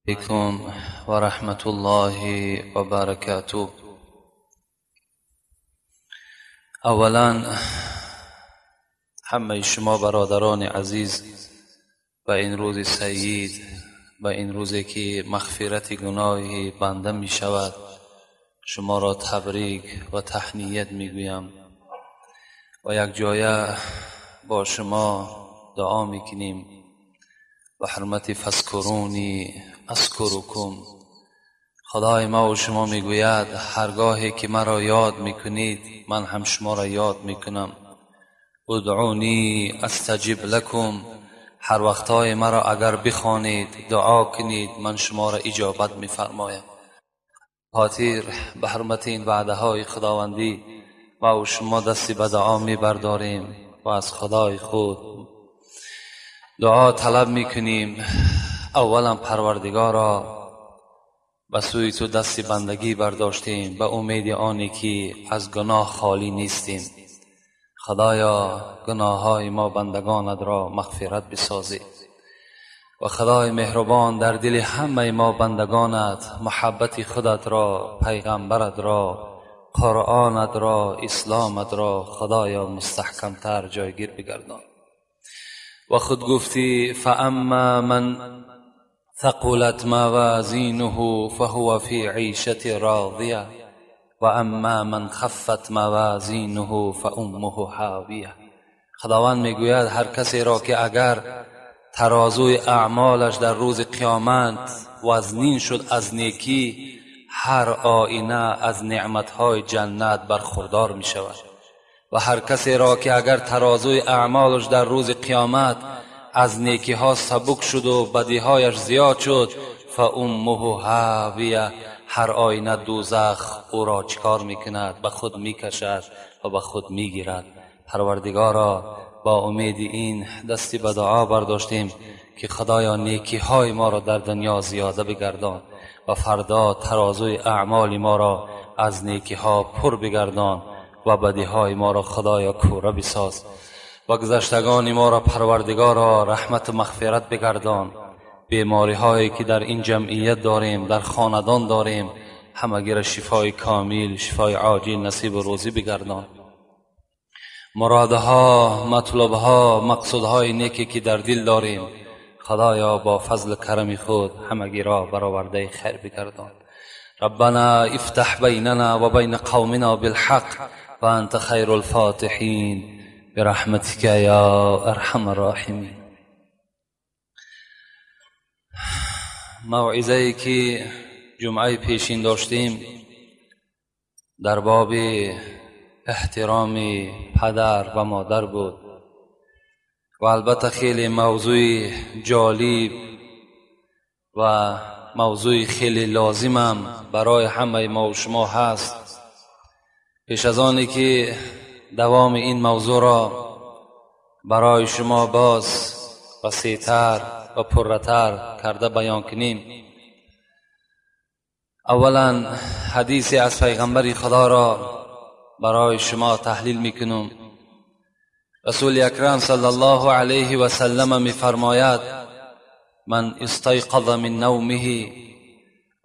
عليكم ورحمة الله وبركاته. اولا همه شما برادران عزیز به این روز سعید، به این روزی که مغفرت گناه بنده می شود، شما را تبریک و تهنیت می گویم و یک جایه با شما دعا می کنیم به حرمت فاذکرونی اذکرکم. خدای ما و شما میگوید هرگاهی که مرا یاد میکنید من هم شما را یاد میکنم. ادعونی استجب لکم، هر وقتهای مرا اگر بخوانید دعا کنید من شما را اجابت میفرمایم. خاطر به حرمت این وعده های خداوندی ما و شما دستی به دعا میبرداریم و از خدای خود دعا طلب میکنیم. اولا پروردگارا به سوی تو دست بندگی برداشتیم به امید آنی که از گناه خالی نیستیم. خدایا گناه های ما بندگانت را مغفرت بسازی و خدای مهربان در دل همه ما بندگانت محبت خودت را، پیغمبرت را، قرآنت را، اسلامت را خدایا مستحکمتر جایگیر بگردان. و خود گفتی فاما من ثقلت موازینه فهو فی عیشة راضیه و اما من خفت موازینه فامه هاویه. خداوند میگوید هر کسی را که اگر ترازوی اعمالش در روز قیامت وزنین شد از نیکی، هر آینه از نعمتهای جنت برخوردار می شود. و هر کسی را که اگر ترازوی اعمالش در روز قیامت از نیکی ها سبک شد و بدیهایش زیاد شد، فامه هاویه، هر آینه دوزخ او را چکار میکند؟ به خود میکشد و به خود میگیرد. پروردگارا با امید این دستی به دعا برداشتیم که خدایا نیکی های ما را در دنیا زیاده بگردان و فردا ترازوی اعمال ما را از نیکی ها پر بگردان و بدی های ما را خدایا کوره بساز و گذشتگان ما را پروردگارا رحمت و مغفرت بگردان. بیماری هایی که در این جمعیت داریم، در خاندان داریم، همگی را شفای کامل، شفای عاجل نصیب و روزی بگردان. مرادها، مطلبها، مقصودهای نیکی که در دل داریم، خدایا با فضل کرم خود همگی را برآورده خیر بگردان. ربنا افتح بیننا و بین قومنا بالحق و انت خیر الفاتحین برحمتک یا ارحم الراحمین. موعظه که جمعه پیشین داشتیم در باب احترام پدر و مادر بود و البته خیلی موضوع جالب و موضوع خیلی لازمم برای همه ما و شما هست. پیش از آنی که دوام این موضوع را برای شما باز وسیع‌تر و پرتر کرده بیان کنیم، اولا حدیثی از پیغمبر خدا را برای شما تحلیل میکنم. رسول اکرم صلی الله علیه و سلم میفرماید من استیقظ من نومه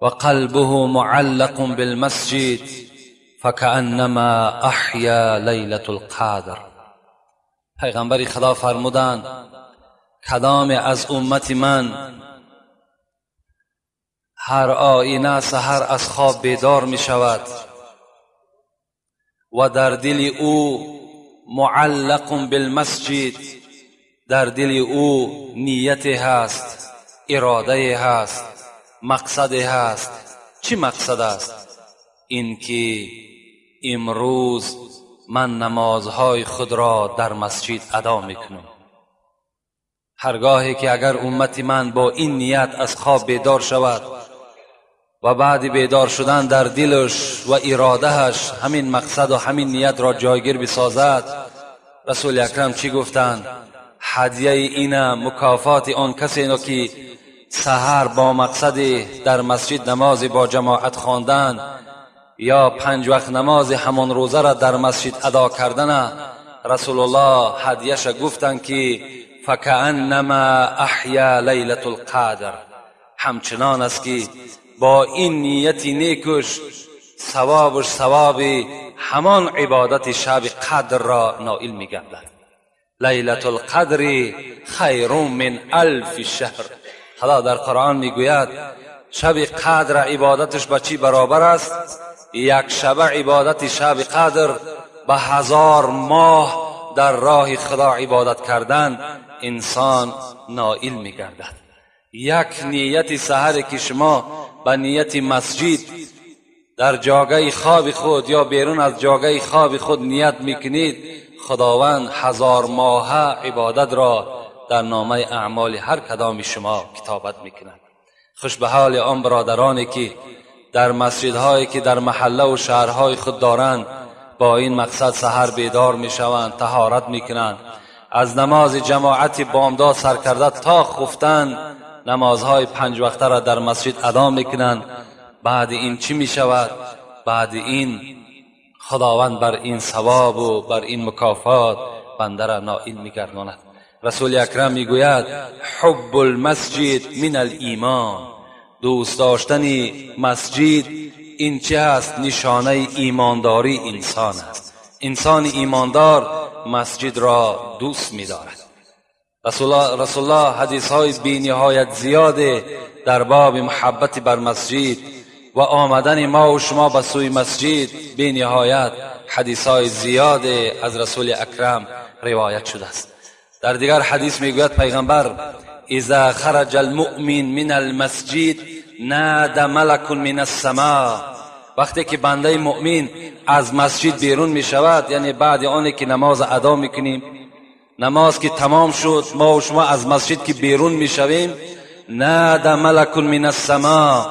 و قلبه معلق بالمسجد فکأنما احیا لیلة القدر. پیغمبر خدا فرمودند کدام از امت من هر آینه سحر از خواب بیدار می شود و در دل او معلق بالمسجد، در دل او نیت هست، اراده هست، مقصد هست. چی مقصد است؟ اینکه امروز من نمازهای خود را در مسجد ادا میکنم. هرگاهی که اگر امت من با این نیت از خواب بیدار شود و بعد بیدار شدن در دلش و ارادهش همین مقصد و همین نیت را جایگیر بسازد، رسول اکرم چی گفتند؟ هدیه اینه، مکافات آن کسی اینو که سحر با مقصد در مسجد نماز با جماعت خواندن یا 5 وقت نماز همان روزه را در مسجد ادا کردن، رسول الله هدیهش گفتند که فکأنما احیا لیلة القدر، همچنان است که با این نیت نیکش ثوابش ثواب همان عبادت شب قدر را نائل میگردد. لیلة القدر خیر من الف شهر. خدا در قرآن میگوید شب قدر عبادتش به چی برابر است؟ یک شب عبادت شب قدر به 1000 ماه در راه خدا عبادت کردن انسان نائل میگردد. یک نیت سحر که شما به نیت مسجد در جاگه خواب خود یا بیرون از جاگه خواب خود نیت میکنید، خداوند 1000 ماه عبادت را در نامه اعمال هر کدام شما کتابت میکند. خوش به حال آن برادرانی که در مسجدهایی که در محله و شهرهای خود دارند با این مقصد سحر بیدار میشوند، طهارت میکنند، از نماز جماعت بامداد سر کرده تا خفتن نمازهای 5 وقته را در مسجد ادا میکنند. بعد این چی میشود؟ بعد این خداوند بر این ثواب و بر این مکافات بنده را نائل میگرداند. رسول اکرم میگوید حب المسجد من الایمان، دوست داشتن مسجد این چه هست؟ نشانه ایمانداری انسان است. انسان ایماندار مسجد را دوست می‌دارد. رسول الله حدیث های بی نهایت زیاد در باب محبت بر مسجد و آمدن ما و شما به سوی مسجد بی نهایت حدیث های زیاد از رسول اکرم روایت شده است. در دیگر حدیث میگوید پیغمبر اذا خرج المؤمن من المسجد نادى ملک من السماء. وقتی که بنده مؤمن از مسجد بیرون می شود، یعنی بعد آنی که نماز ادا میکنیم، نماز که تمام شد، ما و شما از مسجد که بیرون می شویم، نادى ملک من السماء،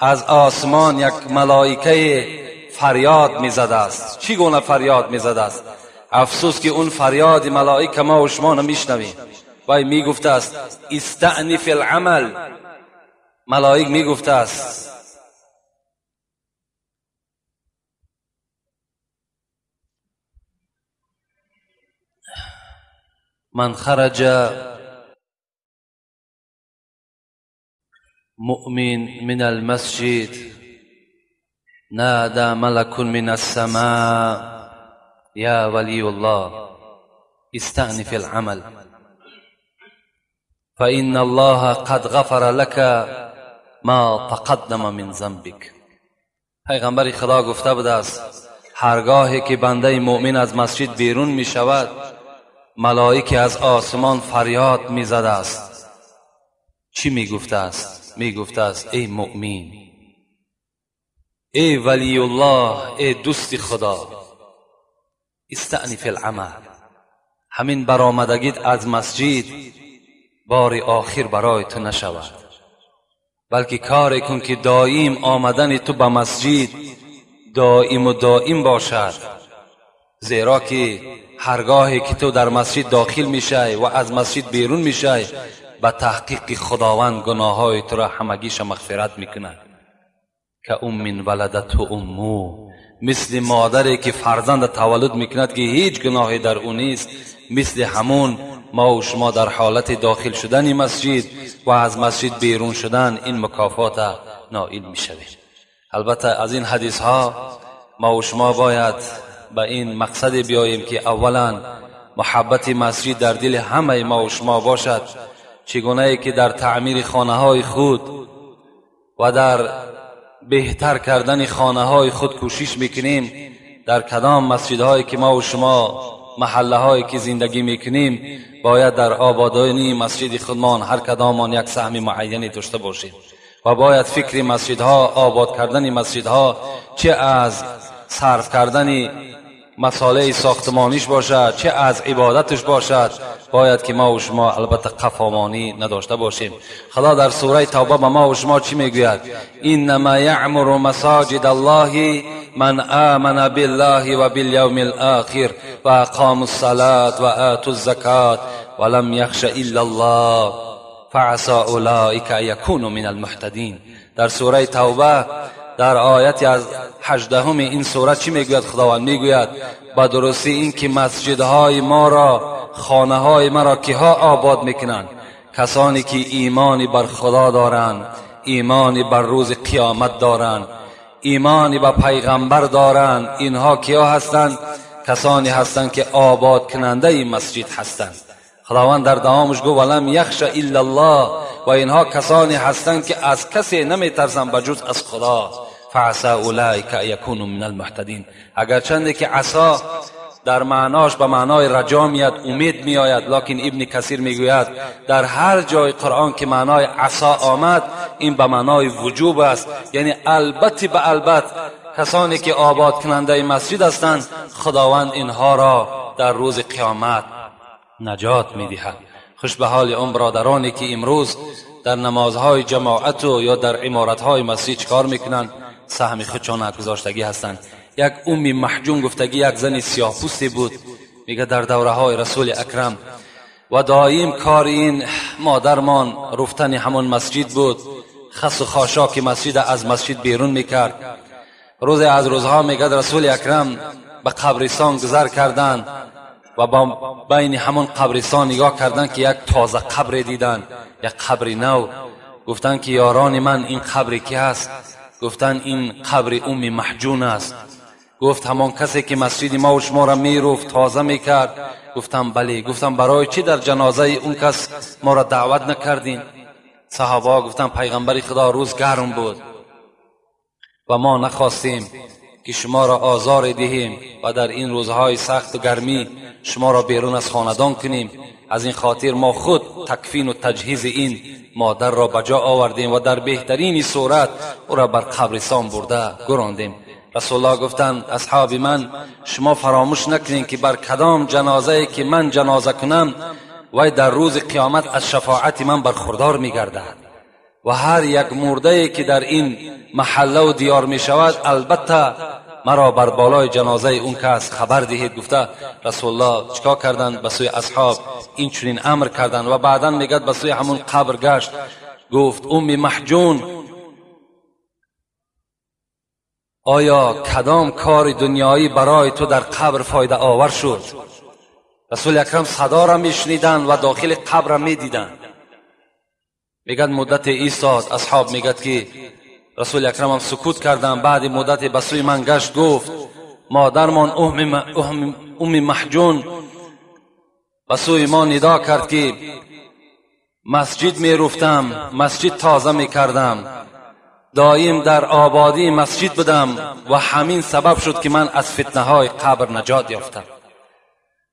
از آسمان یک ملائکه فریاد می زده است. چی گونه فریاد می زده است؟ افسوس که اون فریاد ملائکه ما و شما نمیشنویم. وای می گفته است استعنف العمل. ملائک می گفته است من خرج مؤمن من المسجد نادى ملك من السماء يا ولي الله استأنف العمل فإن الله قد غفر لك ما تقدم من ذنبك. پیغمبر خدا گفته بوده است هرگاهی که بنده مؤمن از مسجد بیرون می شود، ملائکه از آسمان فریاد می زده است. چی می گفته است؟ می گفته است ای مؤمن، ای ولی الله، ای دوست خدا، استأنف العمل، همین برآمدگیت از مسجد بار آخر برای تو نشود، بلکه کاری کن که دائم آمدن تو به مسجد دائم و دائم باشد، زیرا که هرگاهی که تو در مسجد داخل میشی و از مسجد بیرون میشی، به تحقیق خداوند گناههای تو را همگیش مغفرت میکند. که ام ولدته امه، مثل مادری که فرزند تولد میکند که هیچ گناهی در او نیست، مثل همون ما و شما در حالت داخل شدن مسجد و از مسجد بیرون شدن این مکافات نائل میشویم. البته از این حدیث ها ما و شما باید به این مقصد بیاییم که اولا محبت مسجد در دل همه ما و شما باشد، چگونه ای که در تعمیر خانه های خود و در بهتر کردن خانه های خود کوشش میکنیم، در کدام مسجدهایی که ما و شما محله هایی که زندگی میکنیم باید در آبادانی مسجد خودمان هر کدامان یک سهم معینی داشته باشیم و باید فکر مسجدها، آباد کردن مسجدها، چه از صرف کردن مساله ساختمانیش باشد چه از عبادتش باشد، باید که ما و شما البته قفامانی نداشته باشیم. خدا در سوره توبه به ما و شما چی میگوید؟ انما یعمر مساجد الله من آمن بالله و بالیوم الاخر و اقام الصلاة و آتوا الزکاة ولم یخش الا الله فعسى اولئک ان یکونوا من المهتدین. در سوره توبه در آیت از 18 این سوره چی میگوید؟ خداوند میگوید با درستی این که مسجدهای ما را، خانه های ما را کیها آباد میکنند؟ کسانی که ایمانی بر خدا دارند، ایمانی بر روز قیامت دارند، ایمانی به پیغمبر دارند. اینها کیا هستند؟ کسانی هستند که آباد کننده این مسجد هستند. خداوند در دوامش گفت ولم یخش الا الله، و اینها کسانی هستند که از کسی نمیترسند بجز از خدا. فعسى اولئک ان یکونوا من المهتدین. اگرچند که عصا در معناش به معنای رجا میاد، امید میآید، لکن ابن کثیر میگوید در هر جای قرآن که معنای عصا آمد این به معنای وجوب است، یعنی البته به البته کسانی که آباد کننده مسجد هستند خداوند اینها را در روز قیامت نجات میدهد. خوش به حال اون برادرانی که امروز در نمازهای جماعت و یا در عمارتهای مسجد چکار میکنند؟ سهم خودشان گذاشتگی هستند. یک امی محجوم گفتگی یک زن سیاه پوستی بود، میگه در دوره های رسول اکرم و دایم کار این مادرمان رفتن همون مسجد بود، خس و خاشاک مسجد از مسجد بیرون میکرد. روز از روزها میگه رسول اکرم به قبرستان گذر کردند و با بین همون قبرستان نگاه کردند که یک تازه قبر دیدن، یک قبر نو. گفتند که یاران من این قبر کی هست؟ گفتند این قبر ام محجون است. گفت همان کسی که مسجد ما و شما را میروفت تازه میکرد؟ گفتم بله. گفتم برای چی در جنازه اون کس ما را دعوت نکردین؟ صحابه گفتن پیغمبر خدا روز گرم بود و ما نخواستیم که شما را آزار دهیم و در این روزهای سخت و گرمی شما را بیرون از خاندان کنیم. از این خاطر ما خود تکفین و تجهیز این مادر را به جا آوردیم و در بهترین صورت او را بر قبرستان برده گراندیم. رسول الله گفتند اصحاب من شما فراموش نکنین که بر کدام جنازه که من جنازه کنم وی در روز قیامت از شفاعت من برخوردار میگردد و هر یک مرده که در این محله و دیار می شود البته مرا بر بالای جنازه اون کس خبر دهید. گفته رسول الله چیکار کردند؟ به سوی اصحاب این چنین امر کردند و بعدا میگد به سوی همون قبر گشت، گفت ام محجون آیا کدام کار دنیایی برای تو در قبر فایده آور شد؟ رسول اکرم صدا را میشنیدند و داخل قبر را میدیدند. میگد مدت ایستاد، اصحاب میگد که رسول اکرم هم سکوت کردند. بعد مدت به سوی من گشت، گفت مادرمان ام محجون به سوی ما ندا کرد که مسجد میرفتم، مسجد تازه میکردم، دایم در آبادی مسجد بودم و همین سبب شد که من از فتنه های قبر نجات یافتم.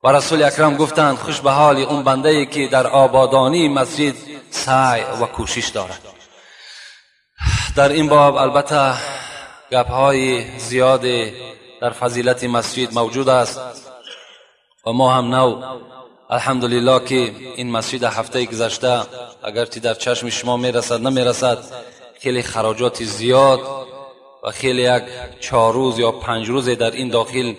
و رسول اکرم گفتند خوش به حال اون بنده ای که در آبادانی مسجد سعی و کوشش دارد. در این باب البته گپ های زیاد در فضیلت مسجد موجود است و ما هم نو الحمدلله که این مسجد هفته گذشته اگرچه در چشم شما میرسد نمیرسد خیلی خراجات زیاد و خیلی یک 4 روز یا 5 روز در این داخل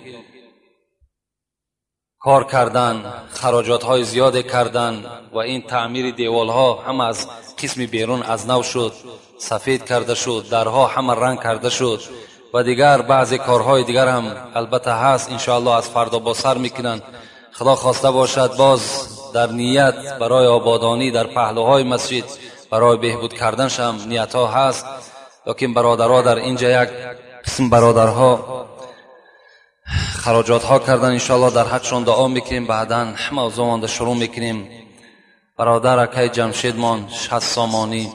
کار کردن، خراجات های زیاد کردن و این تعمیر دیوال ها هم از قسم بیرون از نو شد، سفید کرده شد، درها همه رنگ کرده شد و دیگر بعضی کارهای دیگر هم البته هست. انشاءالله از فردا با سر میکنن. خدا خواسته باشد باز در نیت برای آبادانی در پهلوهای مسجد برای بهبود کردنش هم نیت ها هست، لیکن برادرها در اینجا یک قسم برادرها خراجات ها کردن. انشاءالله در حقشان دعا میکنیم، بعدا موضوع مانده شروع میکنیم. برادر اکای جمشیدمان 60 سامانی،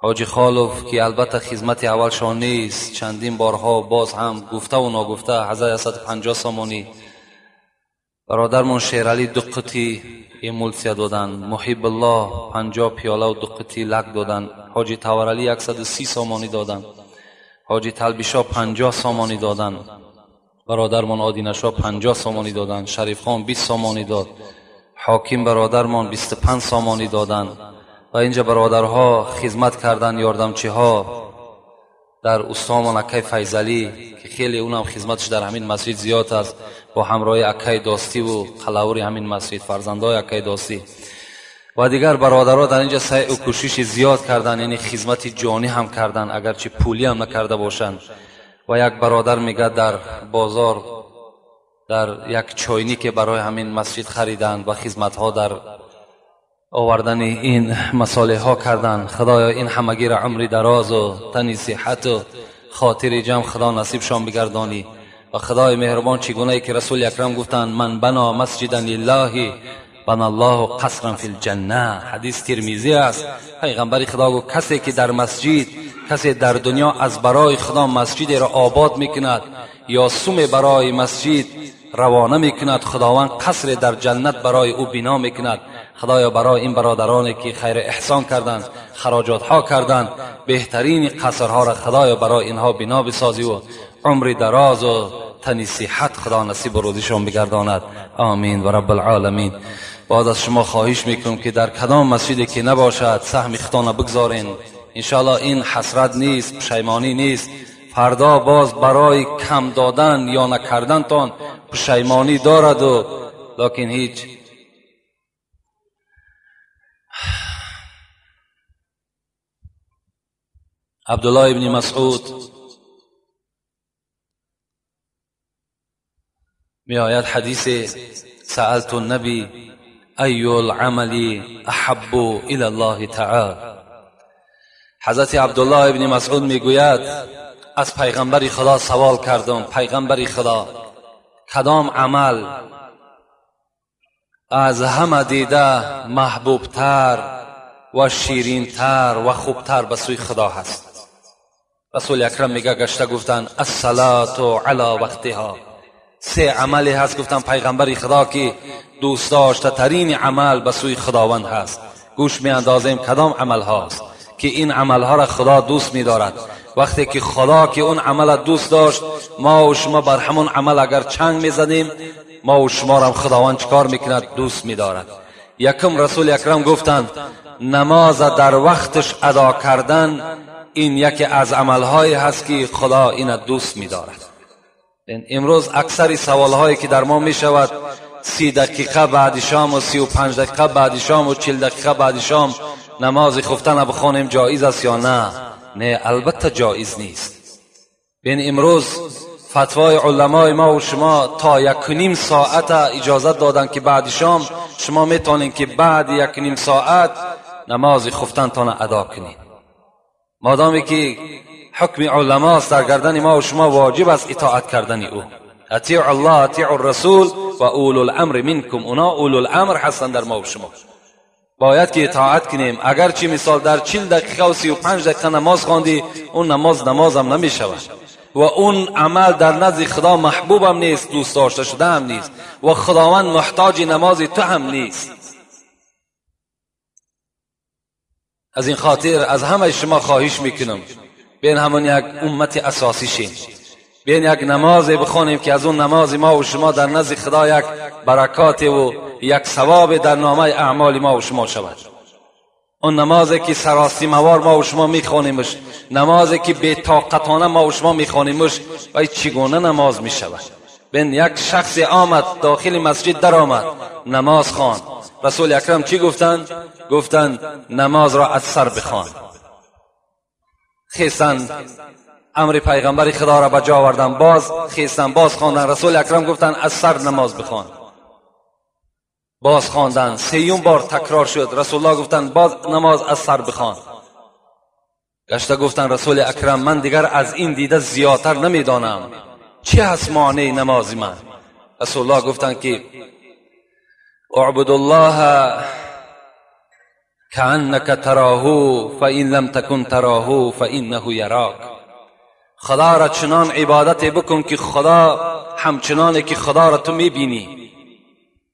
حاجی خالف که البته خدمت اولشان نیست، چندین بارها باز هم گفته و ناگفته 1150 سامانی. برادرمون شیرعلی 2 قطی ایمولسیا دادن، محب الله 50 پیاله و 2 قطی لک دادن، حاجی تاورعلی 130 سامانی دادن، حاجی تلبیشا 50 سامانی دادن، برادرمان آدینشا 50 سامانی دادن، شریف خان 20 سامانی داد، حاکم برادرمان 25 سامانی دادن و اینجا برادرها خدمت کردن، یاردمچی ها در استامان اکای فیضعلی که خیلی اونم خدمتش در همین مسجد زیاد است، با همراه اکای داستی و قلاوری همین مسجد، فرزندای اکای داستی و دیگر برادرها در اینجا سعی و کوشش زیاد کردن، یعنی خدمت جانی هم کردن اگرچه پولی هم نکرده باشند. و یک برادر میگه در بازار در یک چاینی که برای همین مسجد خریدند و خدمت ها در آوردن این مصالح ها کردن. خدایا این همگی را عمری دراز و تنی صحت و خاطر جمع خدا نصیبشان بگردانی. و خدای مهربان چگونه ای که رسول اکرم گفتند من بنا مسجدا لله بنا الله قصرا فی الجنه، حدیث ترمذی است. پیغمبر خدا گفت کسی که در مسجد، کسی در دنیا از برای خدا مسجد را آباد میکند یا سوم برای مسجد روانه میکند، خداوند قصر در جنت برای او بنا میکند. خدایا برای این برادرانی که خیر احسان کردند، خراجات ها کردند، بهترین قصرها را خدایا برای اینها بنا بسازی و عمر دراز و تنی صحت خدا نصیب روزیشان بگرداند. آمین و رب العالمین. باز از شما خواهش میکنم که در کدام مسجدی که نباشد سهم خدا بگذارین. انشاءالله این حسرت نیست، پشیمانی نیست. فردا باز برای کم دادن یا نکردن تان پشیمانی دارد و لکن هیچ. عبدالله ابن مسعود می آید حدیث سألت النبی ای العمل احب الى الله تعالی. حضرت عبدالله ابن مسعود میگوید از پیغمبر خدا سوال کردم، پیغمبر خدا کدام عمل از همه دیده محبوبتر و شیرینتر و خوبتر به سوی خدا هست؟ رسول اکرم میگه گشته گفتن الصلاة علی وقتها. سه عملی هست گفتن پیغمبر خدا که دوست داشته ترین عمل به سوی خداوند هست. گوش می اندازیم کدام عمل هاست که این عمل ها را خدا دوست می دارد. وقتی که خدا که اون عمل دوست داشت، ما و شما بر همون عمل اگر چنگ می زدیم، ما و شما را خداوند چکار می کند؟ دوست می دارد. یکم رسول اکرم گفتند نماز در وقتش ادا کردن این یکی از عملهایی هست که خدا این دوست می دارد. امروز اکثر سوالهایی که در ما می شود 30 دقیقه بعد شام و 35 دقیقه بعد شام و 40 دقیقه بعد شام نماز خفتن بخوانیم جایز است یا نه؟ نه، البته جایز نیست. بین امروز فتوای علمای ما و شما تا 1.5 ساعت اجازت دادن که بعد شام شما میتونین که بعد 1.5 ساعت نماز خفتن تان ادا کنید. مادامی که حکم علماست در گردن ما و شما واجب است اطاعت کردن او. اطیع الله، اطیع الرسول و اولو الامر منکم. اونا اولو الامر هستند در ما و شما، باید که اطاعت کنیم. اگرچه مثال در 40 دقیقه و 35 دقیقه نماز خواندی، اون نماز نمازم نمی شود و اون عمل در نزد خدا محبوبم نیست، دوست داشته شده هم نیست و خداوند محتاج نماز تو هم نیست. از این خاطر از همه شما خواهش میکنم بین همون یک امت اساسی شیم، بین یک نماز بخوانیم که از اون نماز ما و شما در نزد خدا یک برکات و یک ثواب در نامه اعمال ما و شما شود. اون نمازی که سراسیموار ما و شما میخوانیمش، نمازی که بی طاقتانه ما و شما میخوانیمش، و چگونه نماز میشود؟ بین یک شخص آمد داخل مسجد در آمد نماز خواند. رسول اکرم چی گفتند؟ گفتند نماز را از سر بخوان. خیستن امر پیغمبر خدا را به جا آوردن، باز خیستن باز خواندن. رسول اکرم گفتند از سر نماز بخوان. باز خواندن، سیوم بار تکرار شد. رسول الله گفتند باز نماز از سر بخوان. گشته گفتند رسول اکرم من دیگر از این دیده زیادتر نمیدانم، چی هست معنی نماز من؟ رسول الله گفتند که اعبد الله كأنك تراه فإن لم تكن تراه فإنه يراك. خدا را چنان عبادت بکن که خدا همچنانه که خدا را تو میبینی،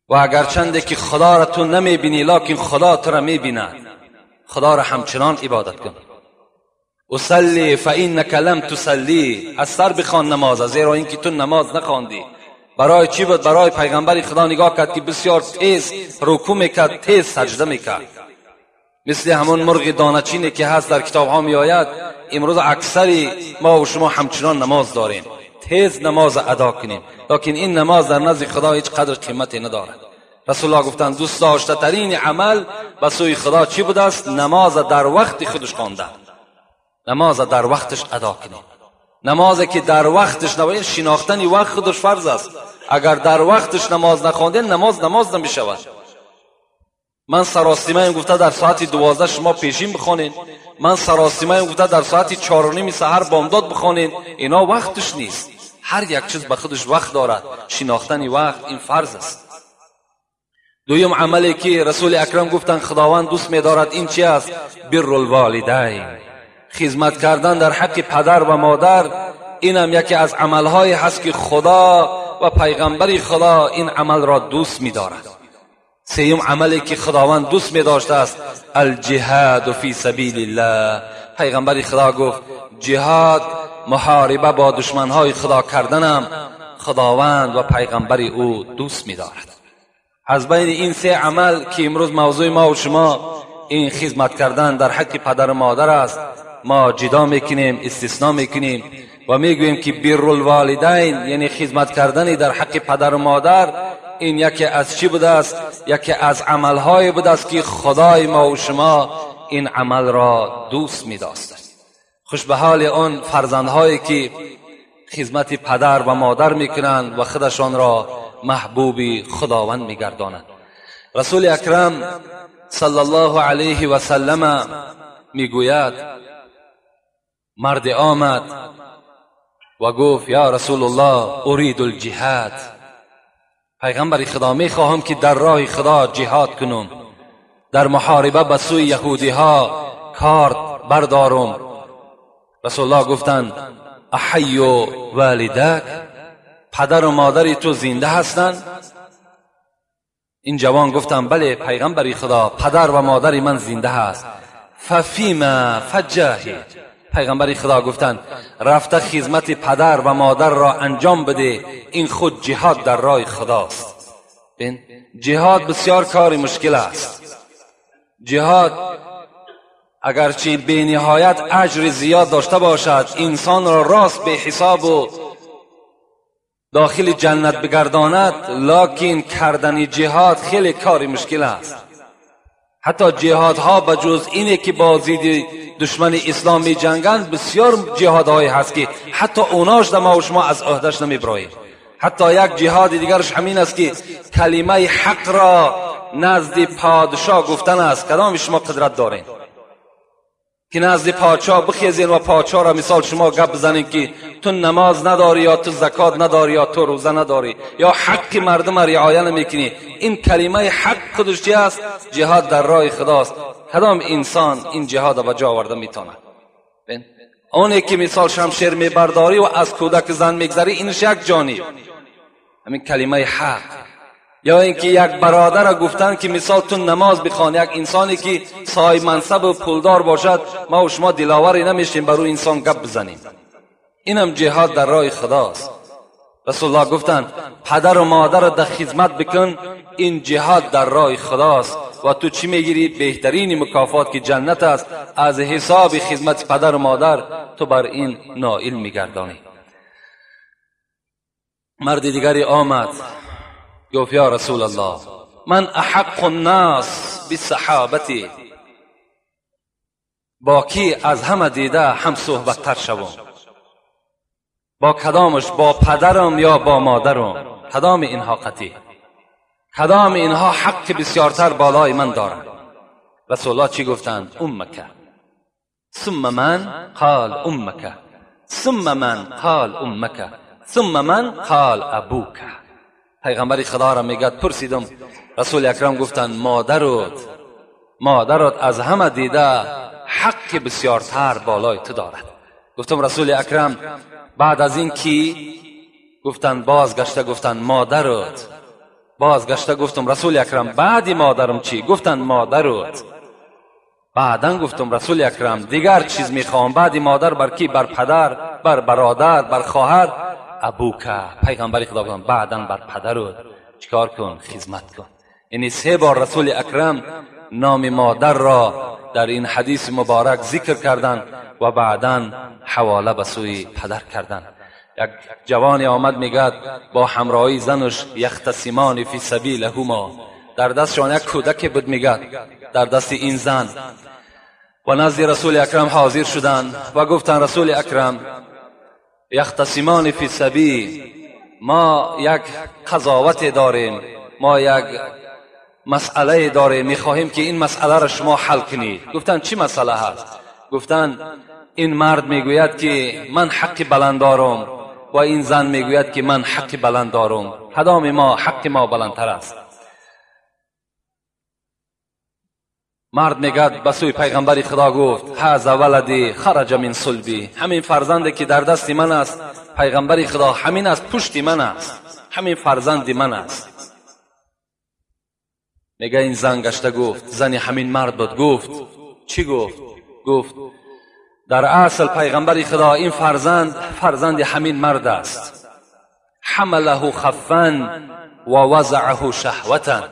و اگرچنده که خدا را تو نمیبینی لکن خدا تو را میبیند، خدا را همچنان عبادت کن. اصلی فإنك لم تصلی، از سر بخوان نماز، زیرا اینکه تو نماز نخواندی. برای چی بود؟ برای پیغمبر خدا نگاه کرد که بسیار تیز رکوع میکرد، تیز سجده میکرد، مثل همون مرغ دانه‌چینی که هست در کتاب ها میآید. امروز اکثری ما و شما همچنان نماز داریم، تیز نماز ادا کنیم، لکن این نماز در نزد خدا هیچ قدر قیمتی ندارد. رسول الله گفتند دوست داشته ترین عمل به سوی خدا چی بوده است؟ نماز در وقت خودش خواندن، نماز در وقتش ادا کنیم. نمازی که در وقتش نباید، شناختن وقت خودش فرض است. اگر در وقتش نماز نخواندین، نماز نماز نمیشود. من سراسیمه گفته در ساعت 12 شما پیشین بخوانین، من سراسیمه گفته در ساعت 4:30 سحر بامداد بخوانین. اینا وقتش نیست. هر یک چیز به خودش وقت دارد. شناختن وقت این فرض است. دویم عملی که رسول اکرم گفتند خداوند دوست می‌دارد این چی است؟ بر الوالدین، خدمت کردن در حق پدر و مادر. اینم یکی از عملهای هست که خدا و پیغمبر خدا این عمل را دوست می‌دارد. سیوم عملی که خداوند دوست می‌داشته است الجهاد فی سبیل الله. پیغمبر خدا گفت جهاد، محاربه با دشمنهای خدا کردنم خداوند و پیغمبر او دوست می‌دارد. از بین این سه عمل که امروز موضوع ما و شما این خدمت کردن در حق پدر و مادر است، ما جدا میکنیم، استثناء میکنیم و میگوییم که بر الوالدین یعنی خدمت کردن در حق پدر و مادر، این یکی از چی بوده است؟ یکی از عملهای بوده است که خدای ما و شما این عمل را دوست می‌داشت. خوش به حال آن فرزندهایی که خدمت پدر و مادر میکنند و خودشان را محبوب خداوند میگردانند. رسول اکرم صلی الله علیه و سلم میگوید مرد آمد و گفت یا رسول الله ارید الجهاد، پیغمبر خدا میخواهم که در راه خدا جهاد کنم، در محاربه به سوی یهودی ها کارد بردارم. رسول الله گفتند احی والدک، پدر و مادر تو زنده هستند؟ این جوان گفتند بله پیغمبر خدا، پدر و مادر من زنده هست. ففیما فجاهد، پیغمبر خدا گفتند رفته خدمت پدر و مادر را انجام بده، این خود جهاد در راه خداست. جهاد بسیار کار مشکل است. جهاد اگرچه به نهایت اجر زیاد داشته باشد، انسان را راست به حساب و داخل جنت بگرداند، لکن کردن جهاد خیلی کار مشکل است. حتی جهادها به جز اینه که با ضد دشمن اسلام می جنگند، بسیار جهادهایی هست که حتی اوناش در ما و شما از عهدهش نمیبراییم. حتی یک جهاد دیگرش همین است که کلمه حق را نزد پادشاه گفتن است. کدام شما قدرت دارین که نزد پادشاه بخیزین و پادشاه را مثال شما گپ بزنین که تو نماز نداری یا تو زکات نداری یا تو روزه نداری یا حق مردم را رعایت نمیکنی؟ این کلمه حق خودش چی است؟ جهاد در راه خداست. کدام انسان این جهاد به جا آورده میتونه؟ اونه که مثال شمشیر میبرداری و از کودک زن میگذری، اینش یک جانی، همین کلمه حق. یا اینکه یک برادر را گفتن که مثال تو نماز بخوان، یک انسانی که صاحب منصب و پولدار باشد، ما و شما دلاوری نمیشیم بر او انسان گپ بزنیم. اینم جهاد در راه خداست. رسول الله گفتند پدر و مادر را در خدمت بکن، این جهاد در راه خداست و تو چی میگیری؟ بهترین مکافات که جنت است. از حساب خدمت پدر و مادر تو بر این نائل میگردانی. مرد دیگری آمد گفت یا رسول الله من احق الناس بصحابتی، با کی از همه دیده هم صحبت تر شوم؟ با کدامش؟ با پدرم یا با مادرم؟ کدام اینها قطعی؟ کدام اینها حق بسیارتر بالای من دارند؟ رسول الله چی گفتند؟ امک ثم من قال امک ثم من قال امک ثم من قال ابوک. پیغمبر خدا را میگد پرسیدم، رسول اکرم گفتند مادرت از همه دیده حق بسیارتر بالای تو دارد. گفتم رسول اکرم بعد از این کی؟ گفتند بازگشته گفتند مادرت. بازگشته گفتم رسول اکرم بعد مادرم چی؟ گفتند مادرت. بعدا گفتم رسول اکرم دیگر چیز میخوام بعد مادر بر کی؟ بر پدر، بر برادر، بر خواهر. ابوکه. پیغمبر خدا گفتند بعدا بر پدرت چیکار کن؟ خدمت کن. یعنی 3 بار رسول اکرم نام مادر را در این حدیث مبارک ذکر کردند و بعدا حواله به سوی پدر کردند. یک جوانی آمد میگد با همراهی زنش یختصمان فی سبیلهما، در دستشان یک کودک بود، میگد در دست این زن، و نزد رسول اکرم حاضر شدند و گفتند رسول اکرم یختصمان فی سبیل، ما یک قضاوت داریم، ما یک مسئله داره، میخواهیم که این مسئله را شما حل کنید. گفتن چی مسئله هست؟ گفتن این مرد میگوید که من حق بلند دارم و این زن میگوید که من حق بلند دارم، کدام ما حق ما بلندتر است؟ مرد میگد به سوی پیغمبر خدا گفت هذا ولدی خرج من صلبی، همین فرزندی که در دست من است پیغمبر خدا، همین از پشت من است، همین فرزند من است. میگه این زن گشته گفت، زن همین مرد بود، گفت چی گفت؟ گفت در اصل پیغمبر خدا این فرزند فرزند همین مرد است. حمله خفا و وضعه شهوتا،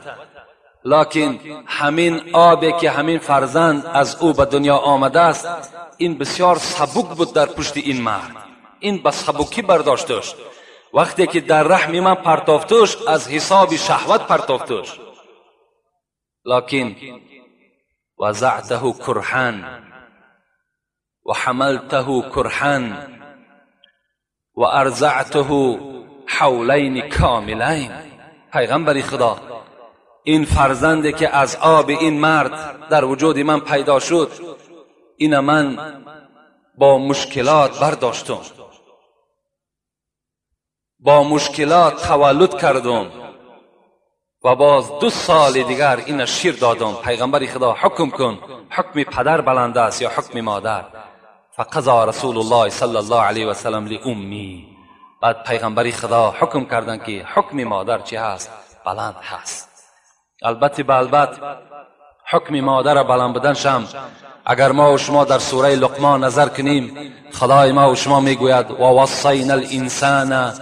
لکن همین آبی که همین فرزند از او به دنیا آمده است این بسیار سبک بود در پشت این مرد، این به سبکی برداشتش. وقتی که در رحم من پرتافتش از حساب شهوت پرتافتش، لکن وضعته کرها و حملته کرها و ارضعته حولین کاملین. پیغمبر خدا این فرزندی که از آب این مرد در وجود من پیدا شد، این من با مشکلات برداشتم، با مشکلات تولد کردم و باز 2 سال دیگر این شیر دادم. پیغمبر خدا حکم کن، حکم پدر بلند است یا حکم مادر؟ فقضا رسول الله صلی الله علیه و سلم لأمی. بعد پیغمبر خدا حکم کردن که حکم مادر چی هست؟ بلند هست. البته به البته حکم مادر بلند بودن شم، اگر ما و شما در سوره لقمان نظر کنیم، خدای ما و شما میگوید و وصینا الانسان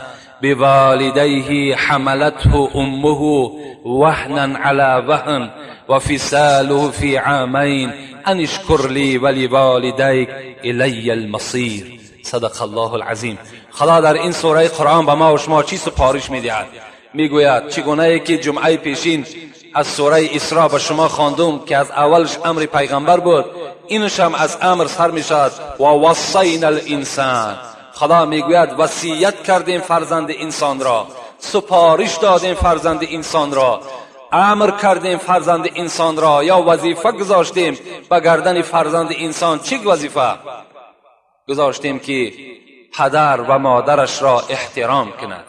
بوالدیه حملته امه وهنا علی وهن و فصاله فی عامین ان اشکر لی ولوالدیک الی المصیر. صدق الله العظیم. خدا در این سوره قرآن به ما و شما چی سپارش میدهد؟ میگوید چگونه که جمعه پیشین از سوره اسراء به شما خواندم که از اولش امر پیغمبر بود، اینش هم از امر سر میشد و وصینا الانسان. خدا میگوید وصیت کردیم فرزند انسان را، سپارش دادیم فرزند انسان را، امر کردیم فرزند انسان را، یا وظیفه گذاشتیم به گردن فرزند انسان. چی وظیفه گذاشتیم؟ که پدر و مادرش را احترام کند،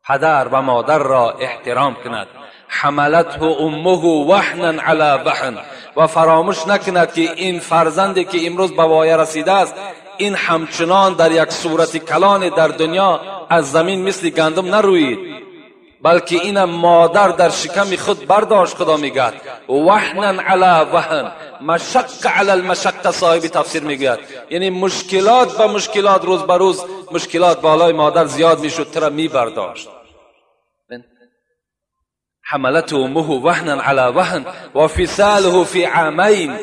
پدر و مادر را احترام کند. حملته امه وهنا علی وهن، و فراموش نکند که این فرزندی که امروز به وایه رسیده است، این همچنان در یک صورت کلان در دنیا از زمین مثل گندم نروید، بلکه این مادر در شکم خود برداشت. خدا میگه وهنا علی وهن، مشق علی المشق، صاحب تفسیر میگوید یعنی مشکلات به مشکلات، روز به روز مشکلات بالای مادر زیاد میشد، ترا میبرداشت. حملته امه وهنا علی وهن و فصاله فی عامین،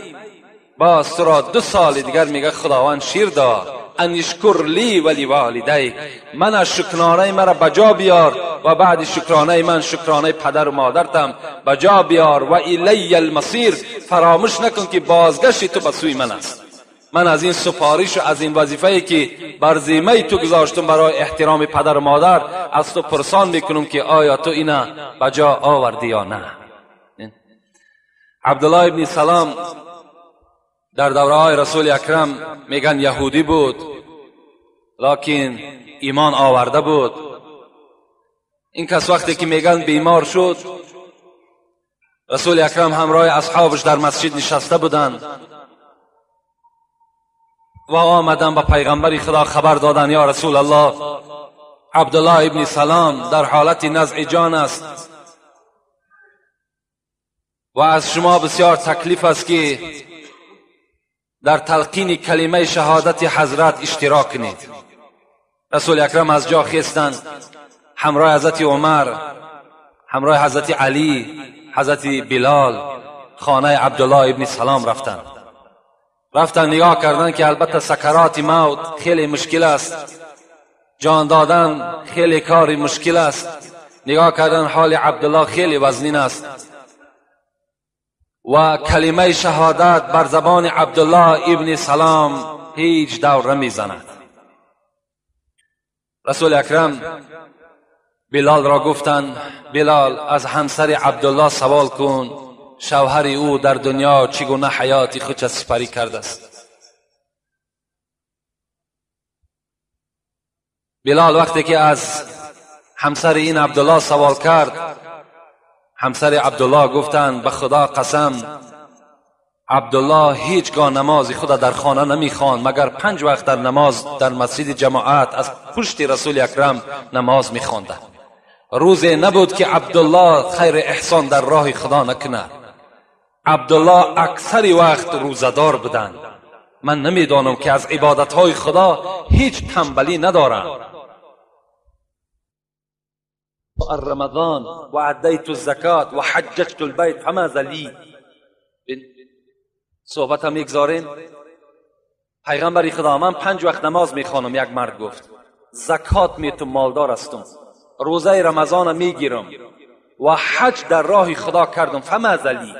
باز تو را 2 سال دیگر میگه خداوند شیر داد. ان اشکر لی ولی والدیک، من از شکرانه مرا بجا بیار و بعد شکرانه من شکرانه پدر و مادرتم بجا بیار. و الی المصیر، فراموش نکن که بازگشت تو به سوی من است. من از این سفارش و از این وظیفه‌ای که بر ذمه تو گذاشتم برای احترام پدر و مادر، از تو پرسان میکنم که آیا تو اینا بجا آوردی یا نه. عبدالله ابن سلام در دوره های رسول اکرم میگن یهودی بود، لکن ایمان آورده بود. این کس وقتی که میگن بیمار شد، رسول اکرم همراه اصحابش در مسجد نشسته بودند و آمدن به پیغمبر خدا خبر دادن یا رسول الله، عبدالله ابن سلام در حالت نزع جان است و از شما بسیار تکلیف است که در تلقین کلمه شهادت حضرت اشتراک کنید. رسول اکرم از جا خیستند، همراه حضرت عمر، همراه حضرت علی، حضرت بلال خانه عبدالله ابن سلام رفتند. رفتن نگاه کردن که البته سکرات موت خیلی مشکل است، جان دادن خیلی کاری مشکل است. نگاه کردن حال عبدالله خیلی وزنین است و کلمه شهادت بر زبان عبدالله ابن سلام هیچ دور نمیزند. رسول اکرم بلال را گفتند بلال از همسر عبدالله سوال کن شوهر او در دنیا چگونه حیات خود سپری کرده است. بلال وقتی که از همسر این عبدالله سوال کرد، همسر عبدالله گفتند به خدا قسم عبدالله هیچگاه نماز خود در خانه نمیخواند مگر 5 وقت در نماز در مسجد جماعت از پشت رسول اکرم نماز میخواند. روزی نبود که عبدالله خیر احسان در راه خدا نکند. عبدالله اکثر وقت روزه‌دار بودند. من نمیدانم که از عبادتهای خدا هیچ تنبلی ندارم. رمضان و ادیت الزکات و حججت البیت فماذا لی. صحبت هم میگذاریم. پیغمبر خدا من 5 وقت نماز میخوانم. یک مرد گفت زکات میتم، مالدار هستم، روزه رمضان میگیرم و حج در راه خدا کردم، فماذا لی،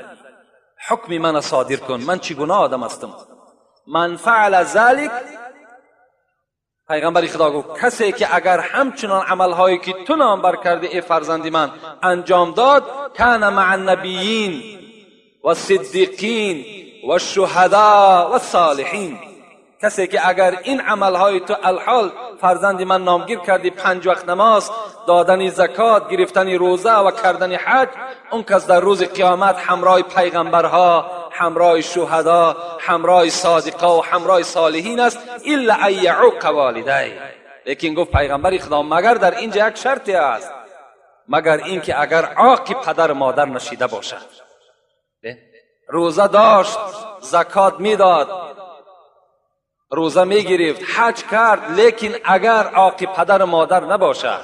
حکم من صادر کن، من چگونه آدم هستم؟ من فعل ذلک، پیغمبر خدا گفت کسی که اگر همچنان عملهایی که تو نام بر کرده ای فرزند من انجام داد، کان مع النبیین و صدیقین و الشهدا و الصالحین. کسی که اگر این عملهای تو الحال فرزند من نامگیر کردی، 5 وقت نماز، دادن زکات، گرفتن روزه و کردن حج، اون کس در روز قیامت همراه پیغمبرها، همراه شهدا، همراه صادقا و همراه صالحین است، الا ان یعوق والدی. لیکن گفت پیغمبر خدا مگر در اینجا یک شرطی است، مگر اینکه اگر عاق پدر مادر نشیده باشد. روزه داشت، زکات میداد، روزه میگرفت، حج کرد، لیکن اگر عاق پدر مادر نباشد،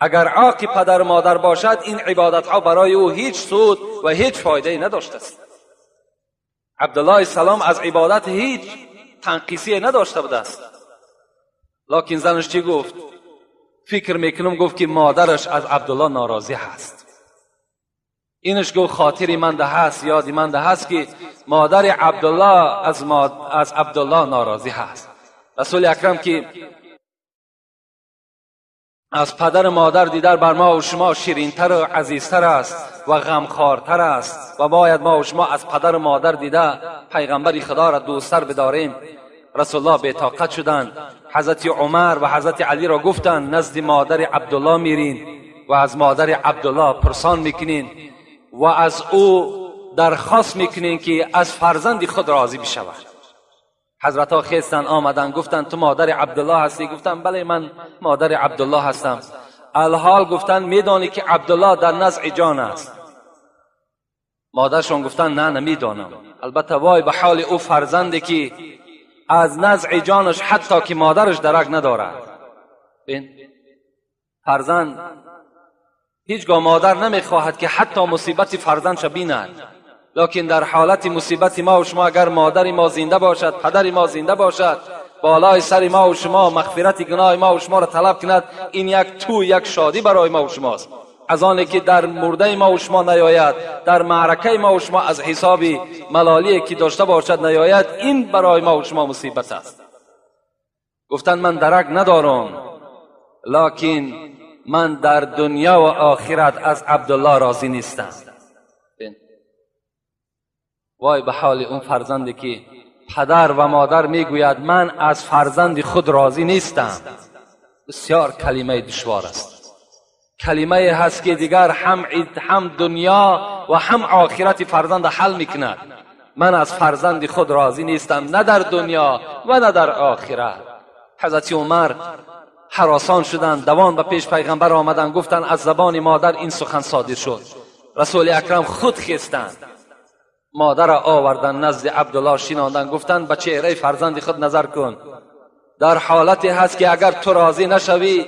اگر عاق پدر مادر باشد، این عبادت ها برای او هیچ سود و هیچ فایده نداشته است. عبدالله السلام از عبادت هیچ تنقیصی نداشته بوده است. لکن زنش چی گفت؟ فکر میکنم گفت که مادرش از عبدالله ناراضی هست. اینش گفت خاطری من ده هست، یادی من ده هست که مادر عبدالله از عبدالله ناراضی هست. رسول اکرم که از پدر مادر دیدار بر ما و شما شیرینتر و عزیزتر است و غمخوارتر است و باید ما و شما از پدر و مادر دیده پیغمبر خدا را دوستتر بداریم. رسول الله بی‌طاقت شدند. حضرت عمر و حضرت علی را گفتند نزد مادر عبدالله میرین و از مادر عبدالله پرسان میکنین و از او درخواست میکنین که از فرزند خود راضی بشود. حضرت ها خیستن آمدن، گفتن تو مادر عبدالله هستی؟ گفتن بله من مادر عبدالله هستم. الحال گفتن میدانی که عبدالله در نزع جان است؟ مادرشون گفتن نه نمیدانم. البته وای به حال او فرزندی که از نزع جانش حتی که مادرش درک ندارد. بین فرزند هیچگاه مادر نمیخواهد که حتی مصیبت فرزندش بیند، لکن در حالت مصیبت ما و شما اگر مادر ما زنده باشد، پدر ما زنده باشد، بالای سر ما و شما مغفرت گناه ما و شما را طلب کند، این یک تو یک شادی برای ما و شماست. از آنی که در مرده ما و شما نیاید، در معرکه ما و شما از حساب ملالی که داشته باشد نیاید، این برای ما و شما مصیبت است. گفتن من درک ندارم، لکن من در دنیا و آخرت از عبدالله راضی نیستم. وای به حال اون فرزندی که پدر و مادر میگوید من از فرزند خود راضی نیستم. بسیار کلمه دشوار است، کلمه هست که دیگر هم دنیا و هم آخرت فرزند حل میکند. من از فرزند خود راضی نیستم، نه در دنیا و نه در آخرت. حضرت عمر هراسان شدند، دوان به پیش پیغمبر آمدند، گفتند از زبان مادر این سخن صادر شد. رسول اکرم خود خستند، مادر را آوردن نزد عبدالله شیناندن، گفتند به چهره فرزند خود نظر کن، در حالتی هست که اگر تو راضی نشوی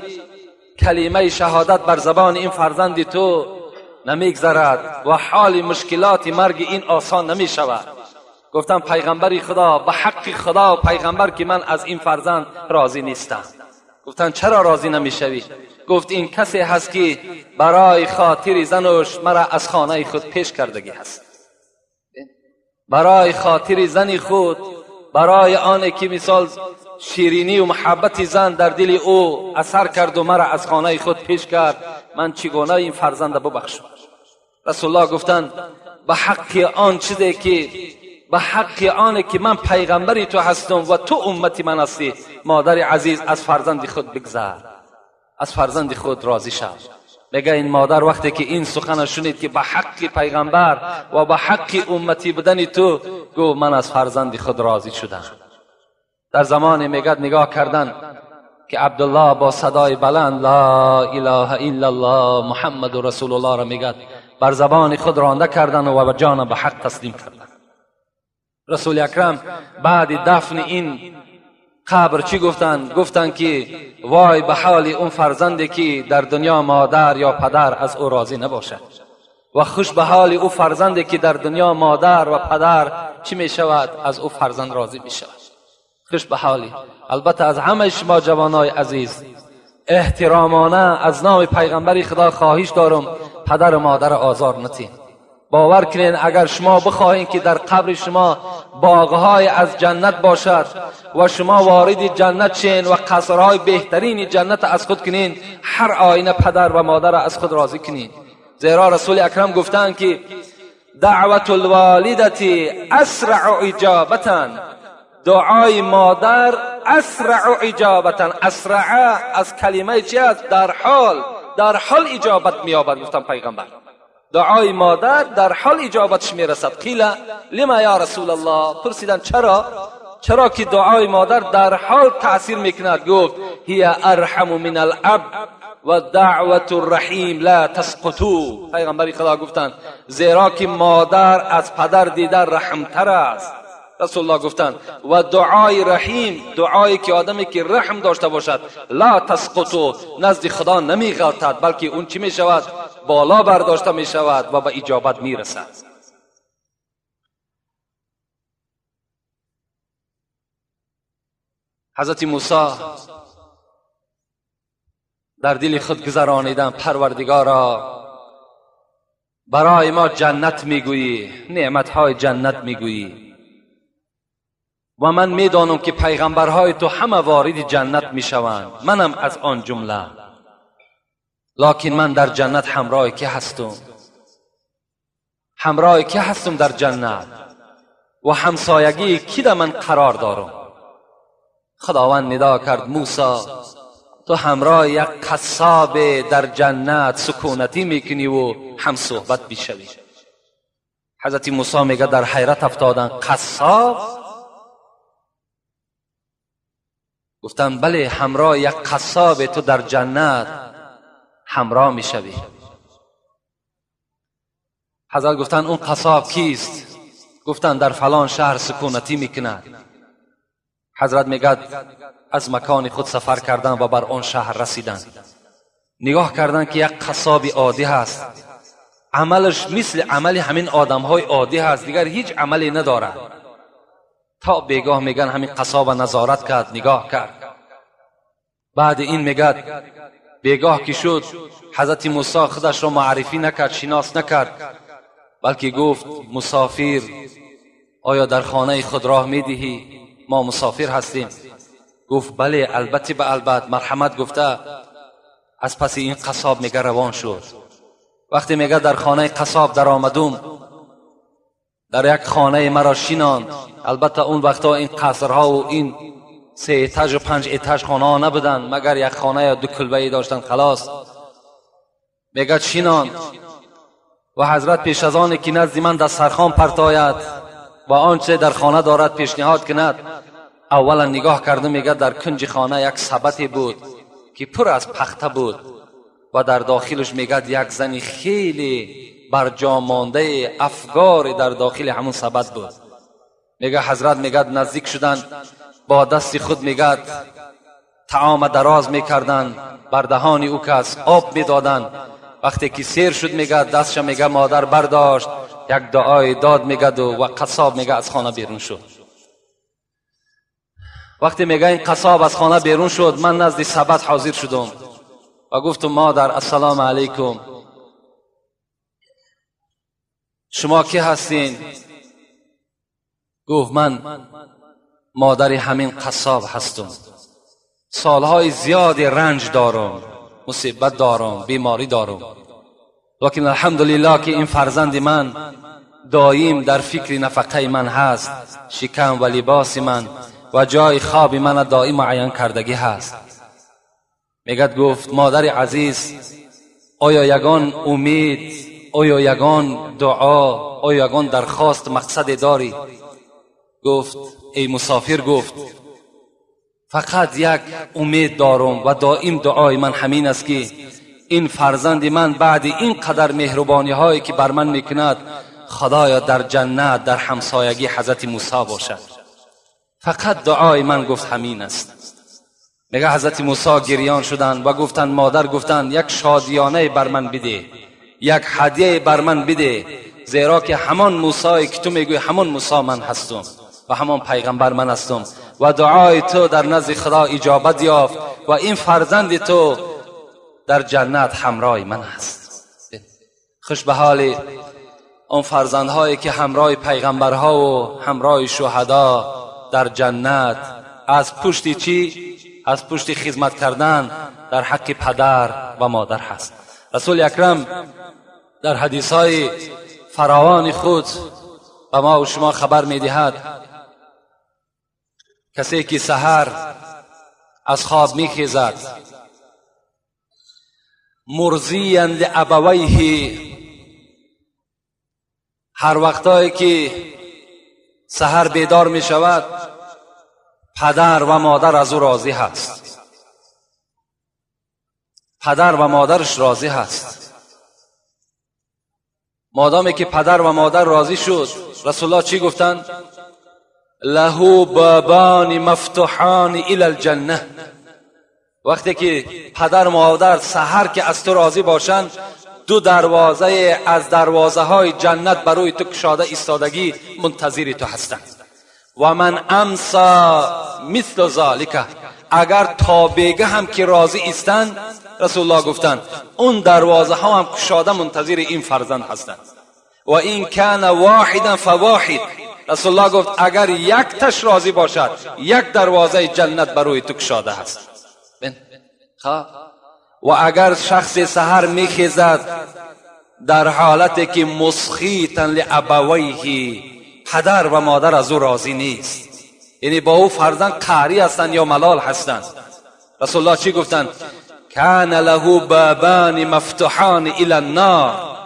کلمه شهادت بر زبان این فرزند تو نمیگذرد و حال مشکلات مرگ این آسان نمی شود. گفتم پیغمبر خدا، به حق خدا و پیغمبر که من از این فرزند راضی نیستم. گفتن چرا راضی نمیشوی؟ گفت این کسی هست که برای خاطر زنش مرا از خانه خود پیش کردگی هست، برای خاطر زن خود برای آنه که مثال شیرینی و محبت زن در دل او اثر کرد و مرا از خانه خود پیش کرد، من چگونه این فرزند ببخشم؟ رسول الله گفتند به حق آن چیزی که به حق آنه که من پیغمبری تو هستم و تو امتی من هستی، مادر عزیز از فرزند خود بگذر، از فرزند خود راضی شو. میگه این مادر وقتی که این سخن شنید که به حق پیغمبر و به حق امتی بودن تو، گفت من از فرزند خود راضی شدم. در زمان میگه نگاه کردن که عبدالله با صدای بلند لا اله الا الله محمد رسول الله را میگه، بر زبان خود رانده کردن و به جان به حق تسلیم کردن. رسول اکرم بعد دفن این قبر چی گفتند؟ گفتند که وای به حال اون فرزندی که در دنیا مادر یا پدر از او راضی نباشد، و خوش به حال او فرزندی که در دنیا مادر و پدر چی می شود؟ از او فرزند راضی می شود. خوش به حالی. البته از همه شما جوانای عزیز احترامانه از نام پیغمبر خدا خواهش دارم پدر و مادر آزار نتین. باور کنین اگر شما بخواهین که در قبر شما باغهای از جنت باشد و شما وارد جنت شین و قصرهای بهترین جنت از خود کنین، هر آینه پدر و مادر از خود راضی کنین. زیرا رسول اکرم گفتند که دعوت الوالدة اسرع اجابتا، دعای مادر اسرع اجابتا، اسرع از کلمه چی است؟ در حال اجابت می‌یابد. گفتم پیغمبر دعای مادر در حال اجابتش میرسد. قیل لما یا رسول الله، پرسیدن چرا؟ چرا که دعای مادر در حال تاثیر میکند؟ گفت هی ارحم من الاب و دعوت الرحیم لا تسقطو. پیغمبر خدا گفتند زیرا که مادر از پدر دیده رحمتر است. رسول الله گفتند و دعای رحیم، دعایی که آدمی که رحم داشته باشد، لا تسقطو، نزد خدا نمیغلطد، بلکه اون چی میشود؟ بالا برداشته میشود و به اجابت میرسد. حضرت موسی در دل خود گذرانیدن پروردگارا برای ما جنت میگویی، نعمتهای جنت میگویی و من میدانم که پیغمبرهای تو همه وارد جنت میشوند، منم از آن جمله، لکن من در جنت همراه که هستم؟ همراه که هستم در جنت و همسایگی کی در من قرار دارم؟ خداوند ندا کرد موسی تو همراه یک قصاب در جنت سکونتی میکنی و هم صحبت میشوی. حضرت موسی میگه در حیرت افتادن، قصاب؟ گفتم بله، همراه یک قصاب تو در جنت همراه میشوی. حضرت گفتن اون قصاب کیست؟ گفتن در فلان شهر سکونتی میکند. حضرت میگه از مکان خود سفر کردن و بر آن شهر رسیدن. نگاه کردن که یک قصاب عادی هست، عملش مثل عمل همین آدمهای عادی هست، دیگر هیچ عملی ندارد. تا بیگاه میگن همین قصاب نظارت کرد، نگاه کرد. بعد این میگه بیگاه که شد حضرت موسی خودش را معرفی نکرد، شناس نکرد، بلکه گفت مسافر آیا در خانه خود راه میدهی؟ ما مسافر هستیم. گفت بله، البته به البته، مرحمت گفته. از پس این قصاب میگه روان شد. وقتی میگه در خانه قصاب در آمدم، در یک خانه مرا شیناند. البته اون وقتا این قصرها و این 3 اتاج و 5 اتاج خانه ها نبودن، مگر یک خانه یا 2 کلبه داشتن خلاص. میگه شیناند و حضرت پیش از آن که نزد من دسترخوان پرتاید و آنچه در خانه دارد پیشنهاد کند، اولا نگاه کرده میگه در کنج خانه یک سبتی بود که پر از پخته بود و در داخلش میگه یک زنی خیلی برجا مانده افگار در داخل همون سبد بود. میگه حضرت میگه نزدیک شدن، با دست خود میگه طعام دراز میکردن بر دهان او کس، آب میدادن. وقتی که سیر شد میگه دستش میگه مادر برداشت، یک دعای داد میگه و قصاب میگه از خانه بیرون شد. وقتی میگه این قصاب از خانه بیرون شد، من نزد سبد حاضر شدم و گفتم مادر السلام علیکم، شما کی هستین؟ گفت من مادر همین قصاب هستم، سالهای زیادی رنج دارم، مصیبت دارم، بیماری دارم، لکن الحمدلله که این فرزند من دایم در فکر نفقه من هست، شکم و لباس من و جای خواب من دایم معین کردگی هست. میگد گفت مادر عزیز، آیا یگان امید، آیا یگان دعا، آیا یگان درخواست مقصد داری؟ گفت ای مسافر، گفت فقط یک امید دارم و دائم دعای من همین است که این فرزند من بعد این قدر مهربانی هایی که بر من میکند، خدایا در جنت در همسایگی حضرت موسی باشد. فقط دعای من گفت همین است. میگه حضرت موسی گریان شدند و گفتند مادر، گفتند یک شادیانه بر من بده، یک هدیه بر من بده، زیرا که همان موسی که تو میگوی همان موسی من هستم و همان پیغمبر من هستم و دعای تو در نزد خدا اجابت یافت و این فرزند تو در جنت همراه من است. خوش به حال آن فرزندهایی که همراه پیغمبرها و همراه شهدا در جنت، از پشت چی؟ از پشت خدمت کردن در حق پدر و مادر هست. رسول اکرم در حدیث های فراوان خود به ما و شما خبر میدهد کسی که سحر از خواب میخیزد، مرضیا لابویه، هر وقتایی که سحر بیدار می شود پدر و مادر از او راضی هست، پدر و مادرش راضی هست. مادامی که پدر و مادر راضی شد، رسول الله چی گفتند؟ له بابان مفتوحان الی الجنه. وقتی که پدر و مادر سحر که از تو راضی باشند، دو دروازه از دروازه های جنت بروی تو کشاده ایستادگی منتظر تو هستند. و من امسا مثل ذالک، اگر تا بیگه هم که راضی ایستند، رسول الله گفتند اون دروازه ها هم کشاده منتظر این فرزند هستند. و این کان واحدا فواحد، رسول الله گفت اگر یک تش راضی باشد، یک دروازه جنت بروی تو کشاده هست. و اگر شخص سحر میخیزد در حالتی که مسخیتا لابویه، پدر و مادر از او راضی نیست، یعنی با او فرزند قهری هستند یا ملال هستند، رسول الله چی گفتند؟ کان له بابان مفتوحان الی النار،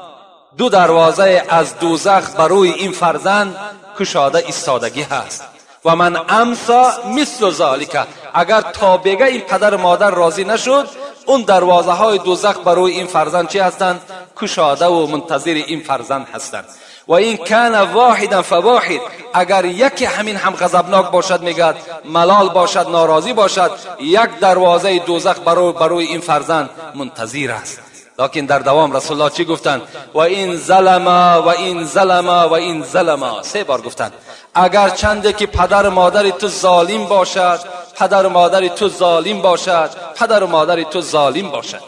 دو دروازه از دوزخ بروی این فرزند کشاده ایستادگی هست. و من امسا مثل ذالک، اگر تا بگه این پدر مادر راضی نشد، اون دروازه های دوزخ بروی این فرزند چی هستند؟ کشاده و منتظر این فرزند هستند. و این کان واحدا فواحد، اگر یکی همین هم غضبناک باشد، میگد ملال باشد، ناراضی باشد، یک دروازه دوزخ بروی این فرزند منتظر است. لکن در دوام رسول الله چی گفتند؟ و این ظلما و این ظلما و این ظلما، سه بار گفتند اگر چنده که پدر مادر تو ظالم باشد، پدر مادر تو ظالم باشد، پدر مادر تو ظالم باشد،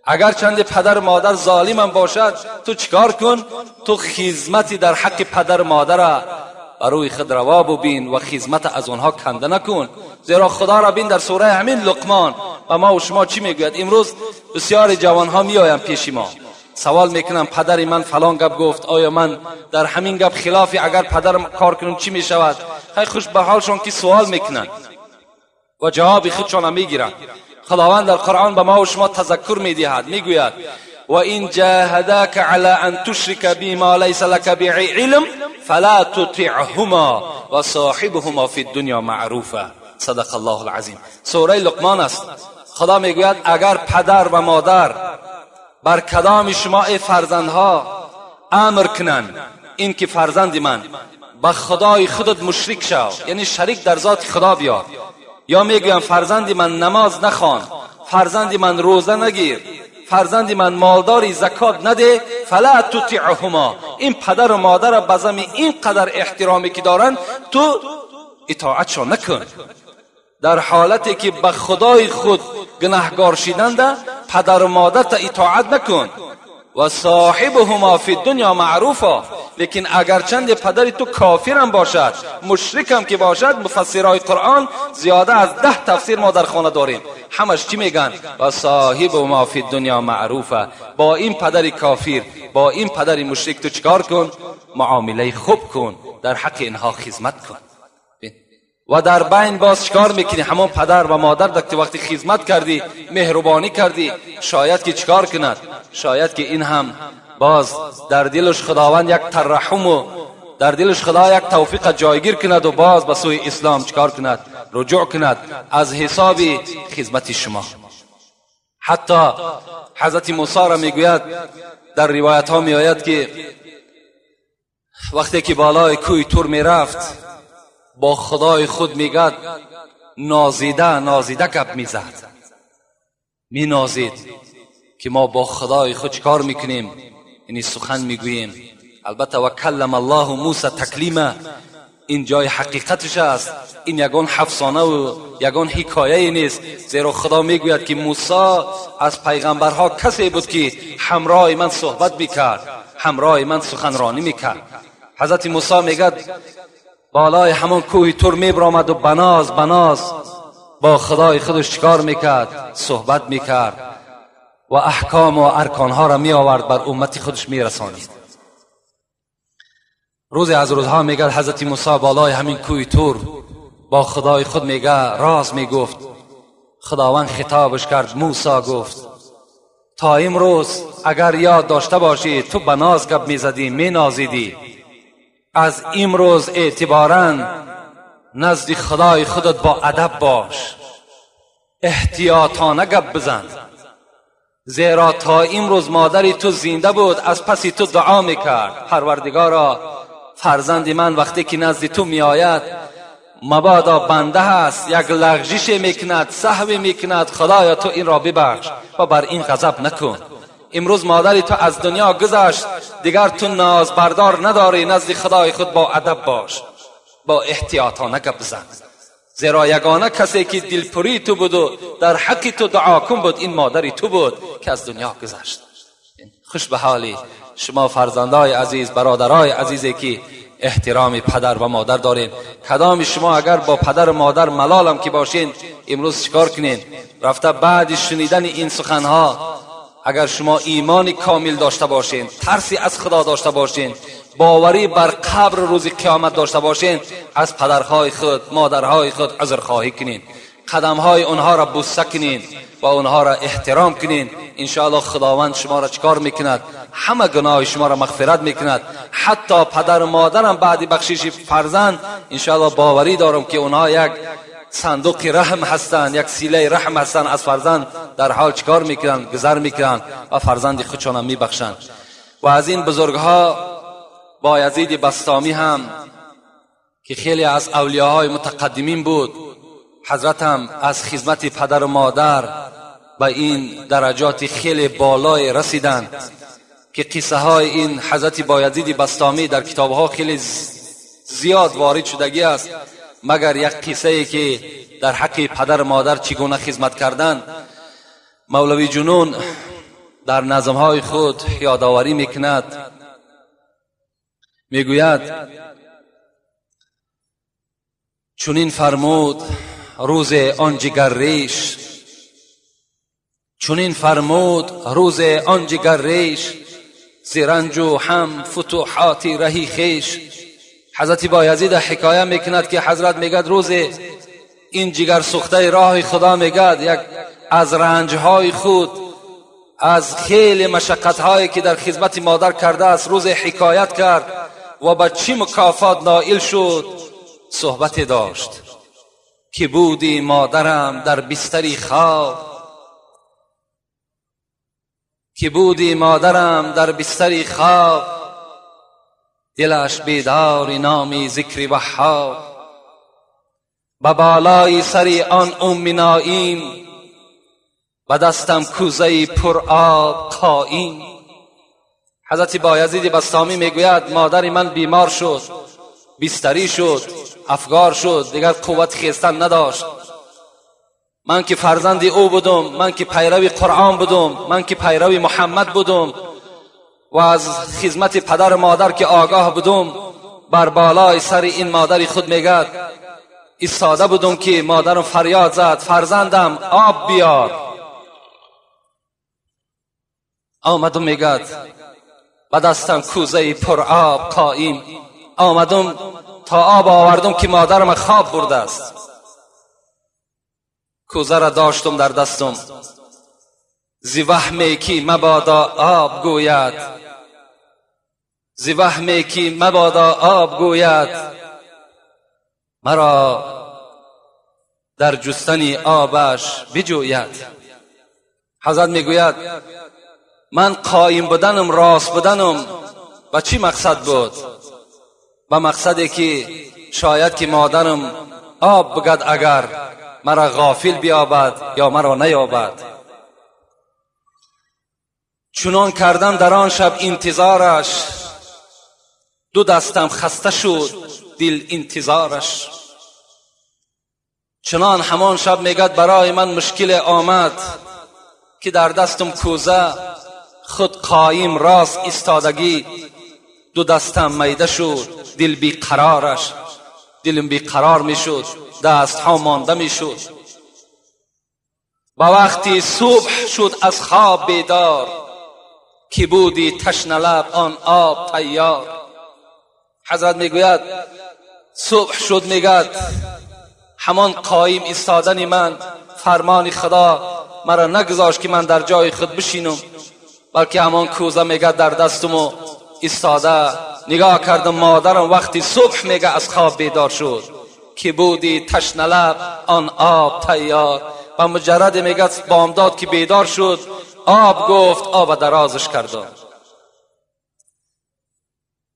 اگر چند پدر مادر ظالم هم باشد، تو چیکار کن؟ تو خدمتی در حق پدر مادر بروی خود روا ببین و خدمت از آنها کنده نکن. زیرا خدا را بین در سوره همین لقمان و ما و شما چی میگوید؟ امروز بسیار جوانها میآیند پیش ما سوال میکنم پدر من فلان گپ گفت، آیا من در همین گپ خلافی اگر پدرم کار کنم چی میشود؟ خیلی خوش به حالشان که سوال میکنن و جواب خودشان میگیرن. خداوند در قرآن به ما و شما تذکر میدهد، میگوید و این جاهداک علی ان تشرک بی ما لیس لک به علم فلا تطعهما و صاحبهما فی الدنیا معروفا. صدق الله العظیم. سوره لقمان است. خدا میگوید اگر پدر و مادر بر کدام شما ای فرزندها امر کنند این که فرزند من به خدای خودت مشرک شو، یعنی شریک در ذات خدا بیار، یا میگویم فرزند من نماز نخوان، فرزند من روزه نگیر، فرزند من مالداری زکات نده، فلا تطیعهما، این پدر و مادر به زمین اینقدر احترامی که دارن تو اطاعتشان نکن. در حالتی که به خدای خود گناهگار شدند پدر و مادر تا اطاعت نکن. و صاحبهما فی الدنیا معروفا، لیکن اگرچند پدر تو کافرم باشد، مشرکم که باشد، مفسرهای قرآن زیاده از 10 تفسیر ما در خانه داریم، همش چی میگن؟ و صاحب ما فی دنیا معروفه. با این پدر کافر، با این پدر مشرک تو چیکار کن؟ معامله خوب کن، در حق اینها خدمت کن. و در بین باز چکار میکنی؟ همون پدر و مادر دکت وقتی خدمت کردی، مهربانی کردی، شاید که چکار کند؟ شاید که این هم باز در دلش خداوند یک ترحم و در دلش خدا یک توفیق جایگیر کند و باز به سوی اسلام چکار کند؟ رجوع کند از حساب خدمت شما. حتی حضرت موسی را میگوید، در روایت ها میآید که وقتی که بالای کوی تور میرفت با خدای خود میگد نازیده نازیده گپ میزد، مینازید که ما با خدای خود چکار میکنیم؟ یعنی سخن میگوییم. البته و کلم الله موسی تکلیما، این جای حقیقتش است، این یگان افسانه و یگان حکایه نیست، زیرا خدا میگوید که موسی از پیغمبرها کسی بود که همراه من صحبت میکرد، همراه من سخنرانی میکرد. حضرت موسی میگد بالای همون کوه تور میبرآمد و بناز بناز با خدای خودش چکار میکرد؟ صحبت میکرد و احکام و ارکانها را میآورد بر امت خودش میرسانید. روزی از روزها میگه حضرت موسی بالای همین کوه تور با خدای خود میگه راز میگفت. خداوند خطابش کرد، موسی گفت تا امروز اگر یاد داشته باشی تو به ناز گپ میزدی، مینازیدی، از امروز اعتباراً نزد خدای خودت با ادب باش، احتیاطانه گپ بزن، زیرا تا امروز مادری تو زنده بود از پس تو دعا میکرد، پروردگارا فرزند من وقتی که نزد تو میآید مبادا بنده هست، یک لغزش میکند، سهو میکند، خدایا تو این را ببخش و بر این غضب نکن. امروز مادری تو از دنیا گذشت، دیگر تو ناز بردار نداری، نزد خدای خود با ادب باش، با احتیاطانه گپ بزن، زیرا یگانه کسی که دلپری تو بود و در حق تو دعا کن بود این مادری تو بود که از دنیا گذشت. خوش به حالی شما فرزندای عزیز، برادرای عزیزی که احترام پدر و مادر دارین. کدام شما اگر با پدر و مادر ملالم که باشین امروز چیکار کنین؟ رفته بعد شنیدن این سخنها اگر شما ایمان کامل داشته باشین، ترسی از خدا داشته باشین، باوری بر قبر روز قیامت داشته باشین، از پدرهای خود، مادرهای خود عذرخواهی کنین، قدمهای اونها را بوسه کنین و اونها را احترام کنین. انشاءالله خداوند شما را چکار میکند؟ همه گناه شما را مغفرت میکند. حتی پدر و مادرم بعد بخشش فرزند انشاءالله باوری دارم که اونها یک صندوق رحم هستند، یک سیله رحم هستند، از فرزند در حال چکار میکنند؟ گذر میکنند و فرزند خودشان میبخشند. و از این بزرگها با یزید بسطامی هم که خیلی از اولیاهای متقدمین بود، حضرت هم از خدمت پدر و مادر به این درجات خیلی بالای رسیدند که قصه های این حضرت بایزید بسطامی در کتابها خیلی زیاد وارد شدگی است، مگر یک قصه ای که در حق پدر و مادر چگونه خدمت کردند مولوی جنون در نظمهای خود یادآوری میکند. میگوید چنین فرمود روز آن جگرریش، چنین فرمود روز آن جگرریش، ز رنج و هم فتوحات رهی خویش. حضرت بایزید حکایه میکند که حضرت میگد روز این جگر سوخته راه خدا میگد یک از رنجهای خود، از خیلی مشقتهایی که در خدمت مادر کرده است روز حکایت کرد و با چی مکافات نائل شد صحبت داشت که بودی مادرم در بستری خواب، که بودی مادرم در بستری خواب، دلش بیدار نامی ذکر وهاب، به بالای سر آن ام نایم، به دستم کوزه پر آب قایم. حضرت بایزید بسطامی میگوید مادر من بیمار شد، بستری شد، افگار شد، دیگر قوت خیستن نداشت. من که فرزند او بودم، من که پیرو قرآن بودم، من که پیرو محمد بودم و از خدمت پدر و مادر که آگاه بودم، بر بالای سر این مادر خود میگد ایستاده بودم که مادرم فریاد زد فرزندم آب بیار. آمدم میگد به دستم کوزه پر آب قایم آمدم تا آب آوردم که مادرم خواب برده است. کوزه را داشتم در دستم، ز وهمی که مبادا آب گوید، ز وهمی که مبادا آب گوید، مرا در جستن آبش بجوید. حضرت میگوید من قایم بودنم، راست بودنم و چی مقصد بود؟ و مقصدی که شاید که مادرم آب بگد اگر مرا غافل بیابد یا مرا نیابد. چنان کردم در آن شب انتظارش، دو دستم خسته شد دل انتظارش. چنان همان شب میگد برای من مشکل آمد که در دستم کوزه، خود قایم راست ایستادگی، دو دستم میده شد دل بی قرارش، دلم بی قرار میشد، دست ها مانده میشد. با وقتی صبح شد از خواب بیدار، که بودی تشنه لب آن آب تیار. حضرت میگوید صبح شد، میگد همان قایم ایستادن من، فرمان خدا مرا نگذاشت که من در جای خود بشینم، بلکه همان کوزه میگد در دستم و ایستاده نگاه کردم مادرم وقتی صبح میگه از خواب بیدار شد، که بودی تشنه لب آن آب تیار. و مجرد میگه بامداد که بیدار شد آب گفت، آب درازش کردم،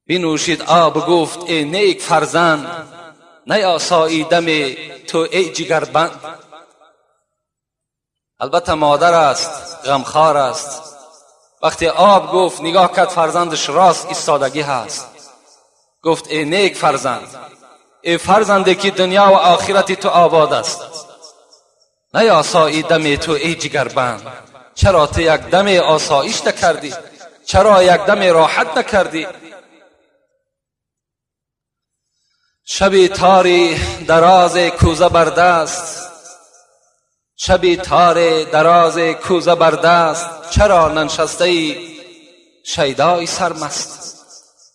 بنوشید آب گفت ای نیک فرزند، نیاساییدم تو ای جگربند. البته مادر است، غمخوار است. وقتی آب گفت نگاه کرد فرزندش راست ایستادگی هست، گفت ای نیک فرزند، ای فرزنده که دنیا و آخرت تو آباد است، نیاساییدم تو ای جگربند. چرا تو یک دم آسایش نکردی؟ چرا یک دم راحت نکردی؟ شبی تاری دراز کوزه بر دست، شبی تار دراز کوزه بر دست، چرا ننشسته ای شیدای سرمست.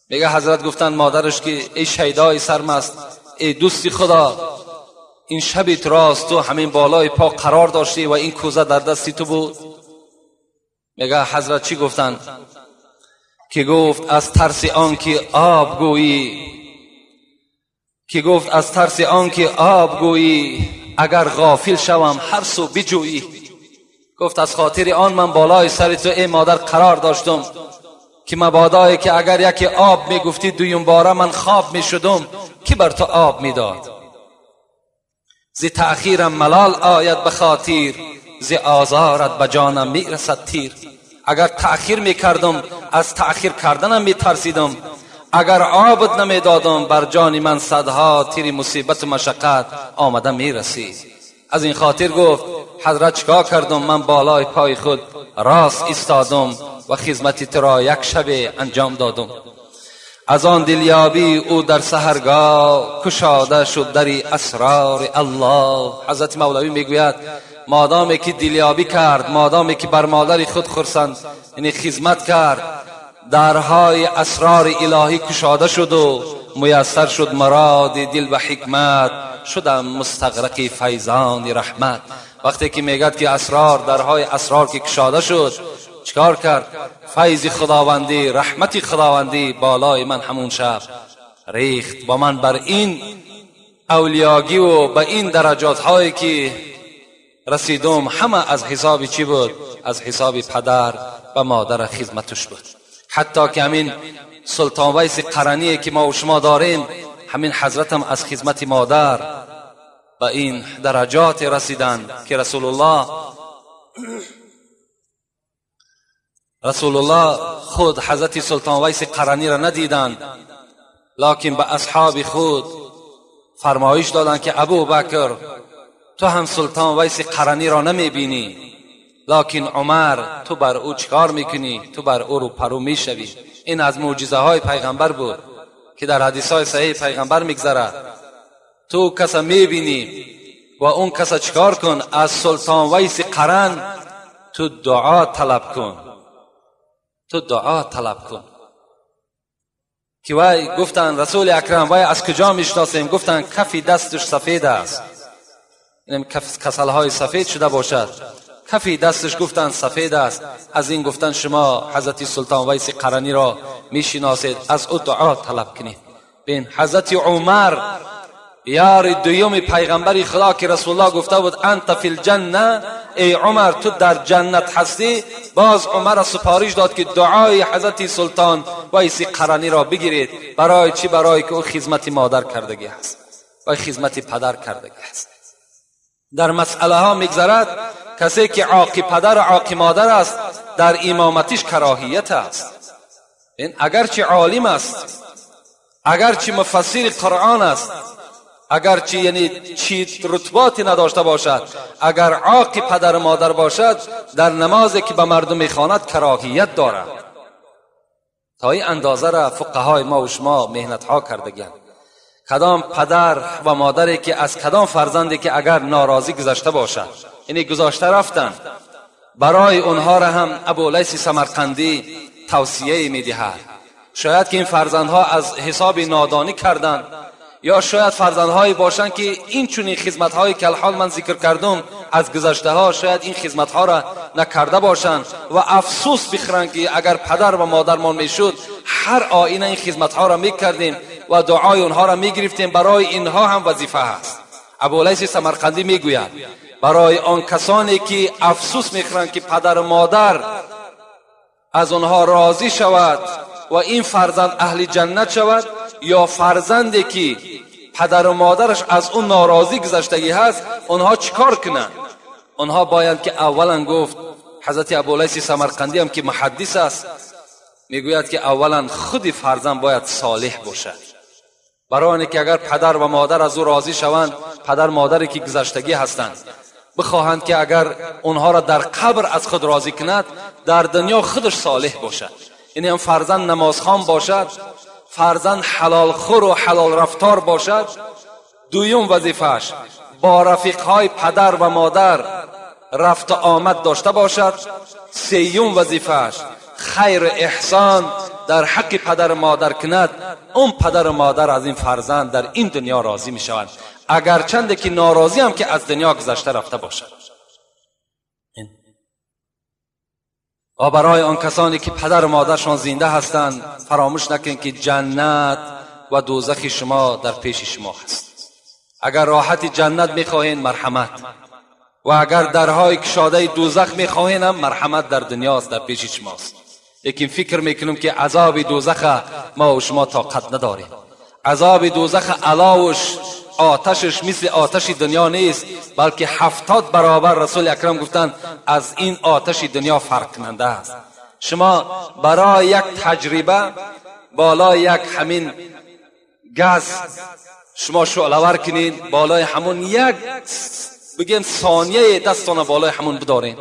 میگه حضرت گفتن مادرش که ای شیدای سرمست، ای دوستی خدا، این شبی راست تو همین بالای پا قرار داشتی و این کوزه در دستی تو بود. میگه حضرت چی گفتن؟ که گفت از ترس آن که آب گویی، که گفت از ترس آن که آب گویی، اگر غافل شوم هر سو بجویی. گفت از خاطر آن من بالای سر تو ای مادر قرار داشتم که مبادایی که اگر یکی آب میگفتی دویم باره من خواب میشدم که بر تو آب میداد. ز تأخیرم ملال آید به خاطر، ز آزارت به جانم میرسد تیر. اگر تأخیر میکردم از تأخیر کردنم میترسیدم، اگر آبت نمیدادم بر جان من صدها تیر مصیبت و مشقت آمده میرسید. از این خاطر گفت حضرت چیکار کردم؟ من بالای پای خود راست ایستادم و خدمت تو را یک شب انجام دادم. از آن دلیابی او در سحرگاه، کشاده شد دری اسرار الله. حضرت مولوی میگوید مادامی که دلیابی کرد، مادامی که بر مادر خود خرسند یعنی خدمت کرد، درهای اسرار الهی کشاده شد و میسر شد مراد دل و حکمت، شدم مستغرق فیضان رحمت. وقتی که میگد که اسرار، درهای اسرار که کشاده شد، چکار کرد؟ فیض خداوندی، رحمت خداوندی بالای من همون شب ریخت. با من بر این اولیاگی و به این درجات هایی که رسیدم همه از حساب چی بود؟ از حساب پدر و مادر خدمتش بود. حتی که همین سلطان ویس قرنی که ما و شما داریم، همین حضرتم از خدمت مادر به این درجات رسیدن که رسول الله خود حضرت سلطان ویس قرنی را ندیدند، لکن به اصحاب خود فرمایش دادند که ابو بکر تو هم سلطان ویس قرنی را نمی بینی، لکن عمر تو بر او چکار میکنی؟ تو بر او رو پرو میشوی. این از معجزه های پیغمبر بود که در حدیث های صحیح پیغمبر میگذرد. تو کس میبینی و اون کس چکار کن؟ از سلطان ویس قرن تو دعا طلب کن، تو دعا طلب کن. که وی گفتن رسول اکرم وی از کجا میشناسیم؟ گفتن کفی دستش سفید است، اینم کسلهای سفید شده باشد، کفی دستش گفتن سفید است. از این گفتن شما حضرت سلطان ویس قرنی را میشناسید، از او دعا طلب کنید. بین حضرت عمر یار دویم پیغمبر خدا که رسول الله گفته بود انت فی الجنه، ای عمر تو در جنت هستی، باز عمر سپارش داد که دعای حضرت سلطان ویس قرنی را بگیرید. برای چی؟ برای که او خدمت مادر کردگی هست و خدمت پدر کردگی هست. در مسئله ها میگذرد کسی که عاقی پدر و عاقی مادر است در امامتش کراهیت است. این اگرچه عالم است، اگرچه مفسر قرآن است، اگرچه یعنی چی رتباتی نداشته باشد، اگر عاقی پدر و مادر باشد در نمازی که به مردم میخواند کراهیت دارد. تا این اندازه را فقهای ما و شما مهنت ها کردگیند. کدام پدر و مادری که از کدام فرزندی که اگر ناراضی گذشته باشد، یعنی گذاشته رفتن، برای اونها را هم ابولیث سمرقندی توصیه میدهد. شاید که این فرزندها از حساب نادانی کردند، یا شاید فرزندهایی باشند که این چنین خدمت‌هایی که الحال من ذکر کردم از گذشته ها، شاید این خدمت‌ها را نکرده باشند و افسوس بخورند که اگر پدر و مادرمان میشد هر آینه این خدمت‌ها را میکردیم و دعای اونها را میگرفتیم. برای اینها هم وظیفه هست. ابولیث سمرقندی میگوید برای آن کسانی که افسوس میخورند که پدر و مادر از آنها راضی شود و این فرزند اهل جنت شود، یا فرزندی که پدر و مادرش از اون ناراضی گذشتگی هست، آنها چیکار کنند؟ آنها باید که اولا گفت حضرت ابولیث سمرقندی هم که محدث است میگوید که اولا خود فرزند باید صالح باشد، برای اینکه اگر پدر و مادر از او راضی شوند، پدر مادری که گذشتگی هستند بخواهند که اگر اونها را در قبر از خود راضی کند، در دنیا خودش صالح باشد. یعنی هم فرزند نمازخوان باشد، فرزند حلال خور و حلال رفتار باشد. دویم وظیفه‌اش با رفیقهای پدر و مادر رفت و آمد داشته باشد. سیوم وظیفه‌اش خیر احسان در حق پدر و مادر کند. اون پدر و مادر از این فرزند در این دنیا راضی می شوند، اگرچند که ناراضی هم که از دنیا گذشته رفته باشد. و برای آن کسانی که پدر و مادرشان زنده هستند، فراموش نکنید که جنت و دوزخ شما در پیش شما هست. اگر راحت جنت میخواهین مرحمت، و اگر درهای کشاده دوزخ میخواهین هم مرحمت در دنیاست، در پیش شماست. لیکن فکر میکنم که عذاب دوزخ ما و شما طاقت نداریم. عذاب دوزخ علاوش آتشش مثل آتش دنیا نیست، بلکه 70 برابر رسول اکرم گفتند از این آتش دنیا فرق کننده است. شما برای یک تجربه بالای یک همین گاز شما شعله کنین، بالای همون یک بگیم ثانیه دستان بالای همون بدارین،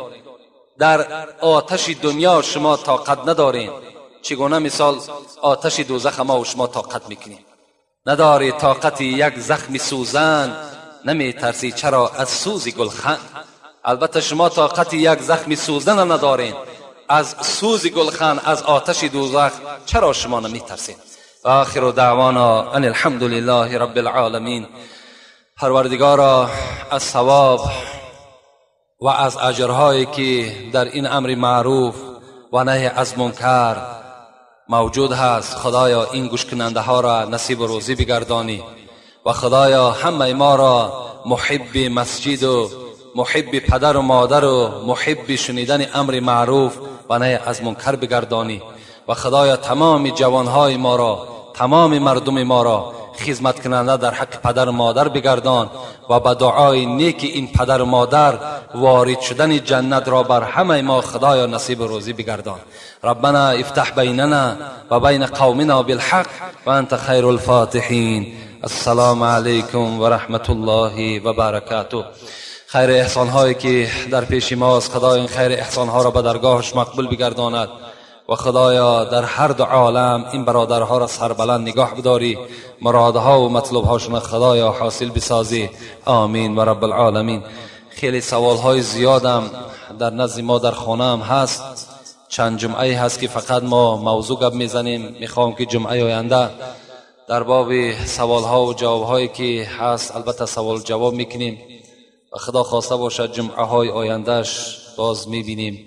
در آتش دنیا شما طاقت ندارین. چگونه مثال آتش دوزخ ما و شما طاقت میکنیم؟ نداری طاقت یک زخم سوزن، نمی ترسی چرا از سوز گلخن. البته شما طاقت یک زخم سوزن ندارین، از سوز گلخن، از آتش دوزخ چرا شما نمی ترسین؟ و آخر دعوانا ان الحمد لله رب العالمین. پروردگارا از ثواب و از اجرهایی که در این امر معروف و نهی از منکر موجود هست، خدایا این گوش کننده ها را نصیب و روزی بگردانی و خدایا همه ما را محب مسجد و محب پدر و مادر و محب شنیدن امر معروف و نهی از منکر بگردانی و خدایا تمام جوانهای ما را، تمام مردم ما را خدمت کننده در حق پدر و مادر بگردان و به دعای نیک این پدر و مادر وارد شدن جنت را بر همه ما خدایا نصیب روزی بگردان. ربنا افتح بیننا و بین قومنا بالحق و انت خیر الفاتحین. السلام علیکم و رحمت الله و برکاته. خیر احسان هایی که در پیش ماست، خدای این خیر احسان ها را به درگاهش مقبول بگرداند و خدایا در هر دو عالم این برادرها را سربلند نگاه بداری، مرادها و مطلوبهاشون خدایا حاصل بسازی. آمین و رب العالمین. خیلی سوال های زیادم در نزد ما در خانه هم هست. چند جمعه هست که فقط ما موضوع گپ میزنیم. میخوام که جمعه آینده در باب سوال ها و جواب هایی که هست البته سوال جواب میکنیم و خدا خواسته باشد جمعه های آیندهش باز میبینیم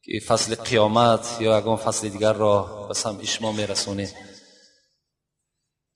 که فصل قیامت یا یگان فصل دیگر را به سمع شما میرسونیم.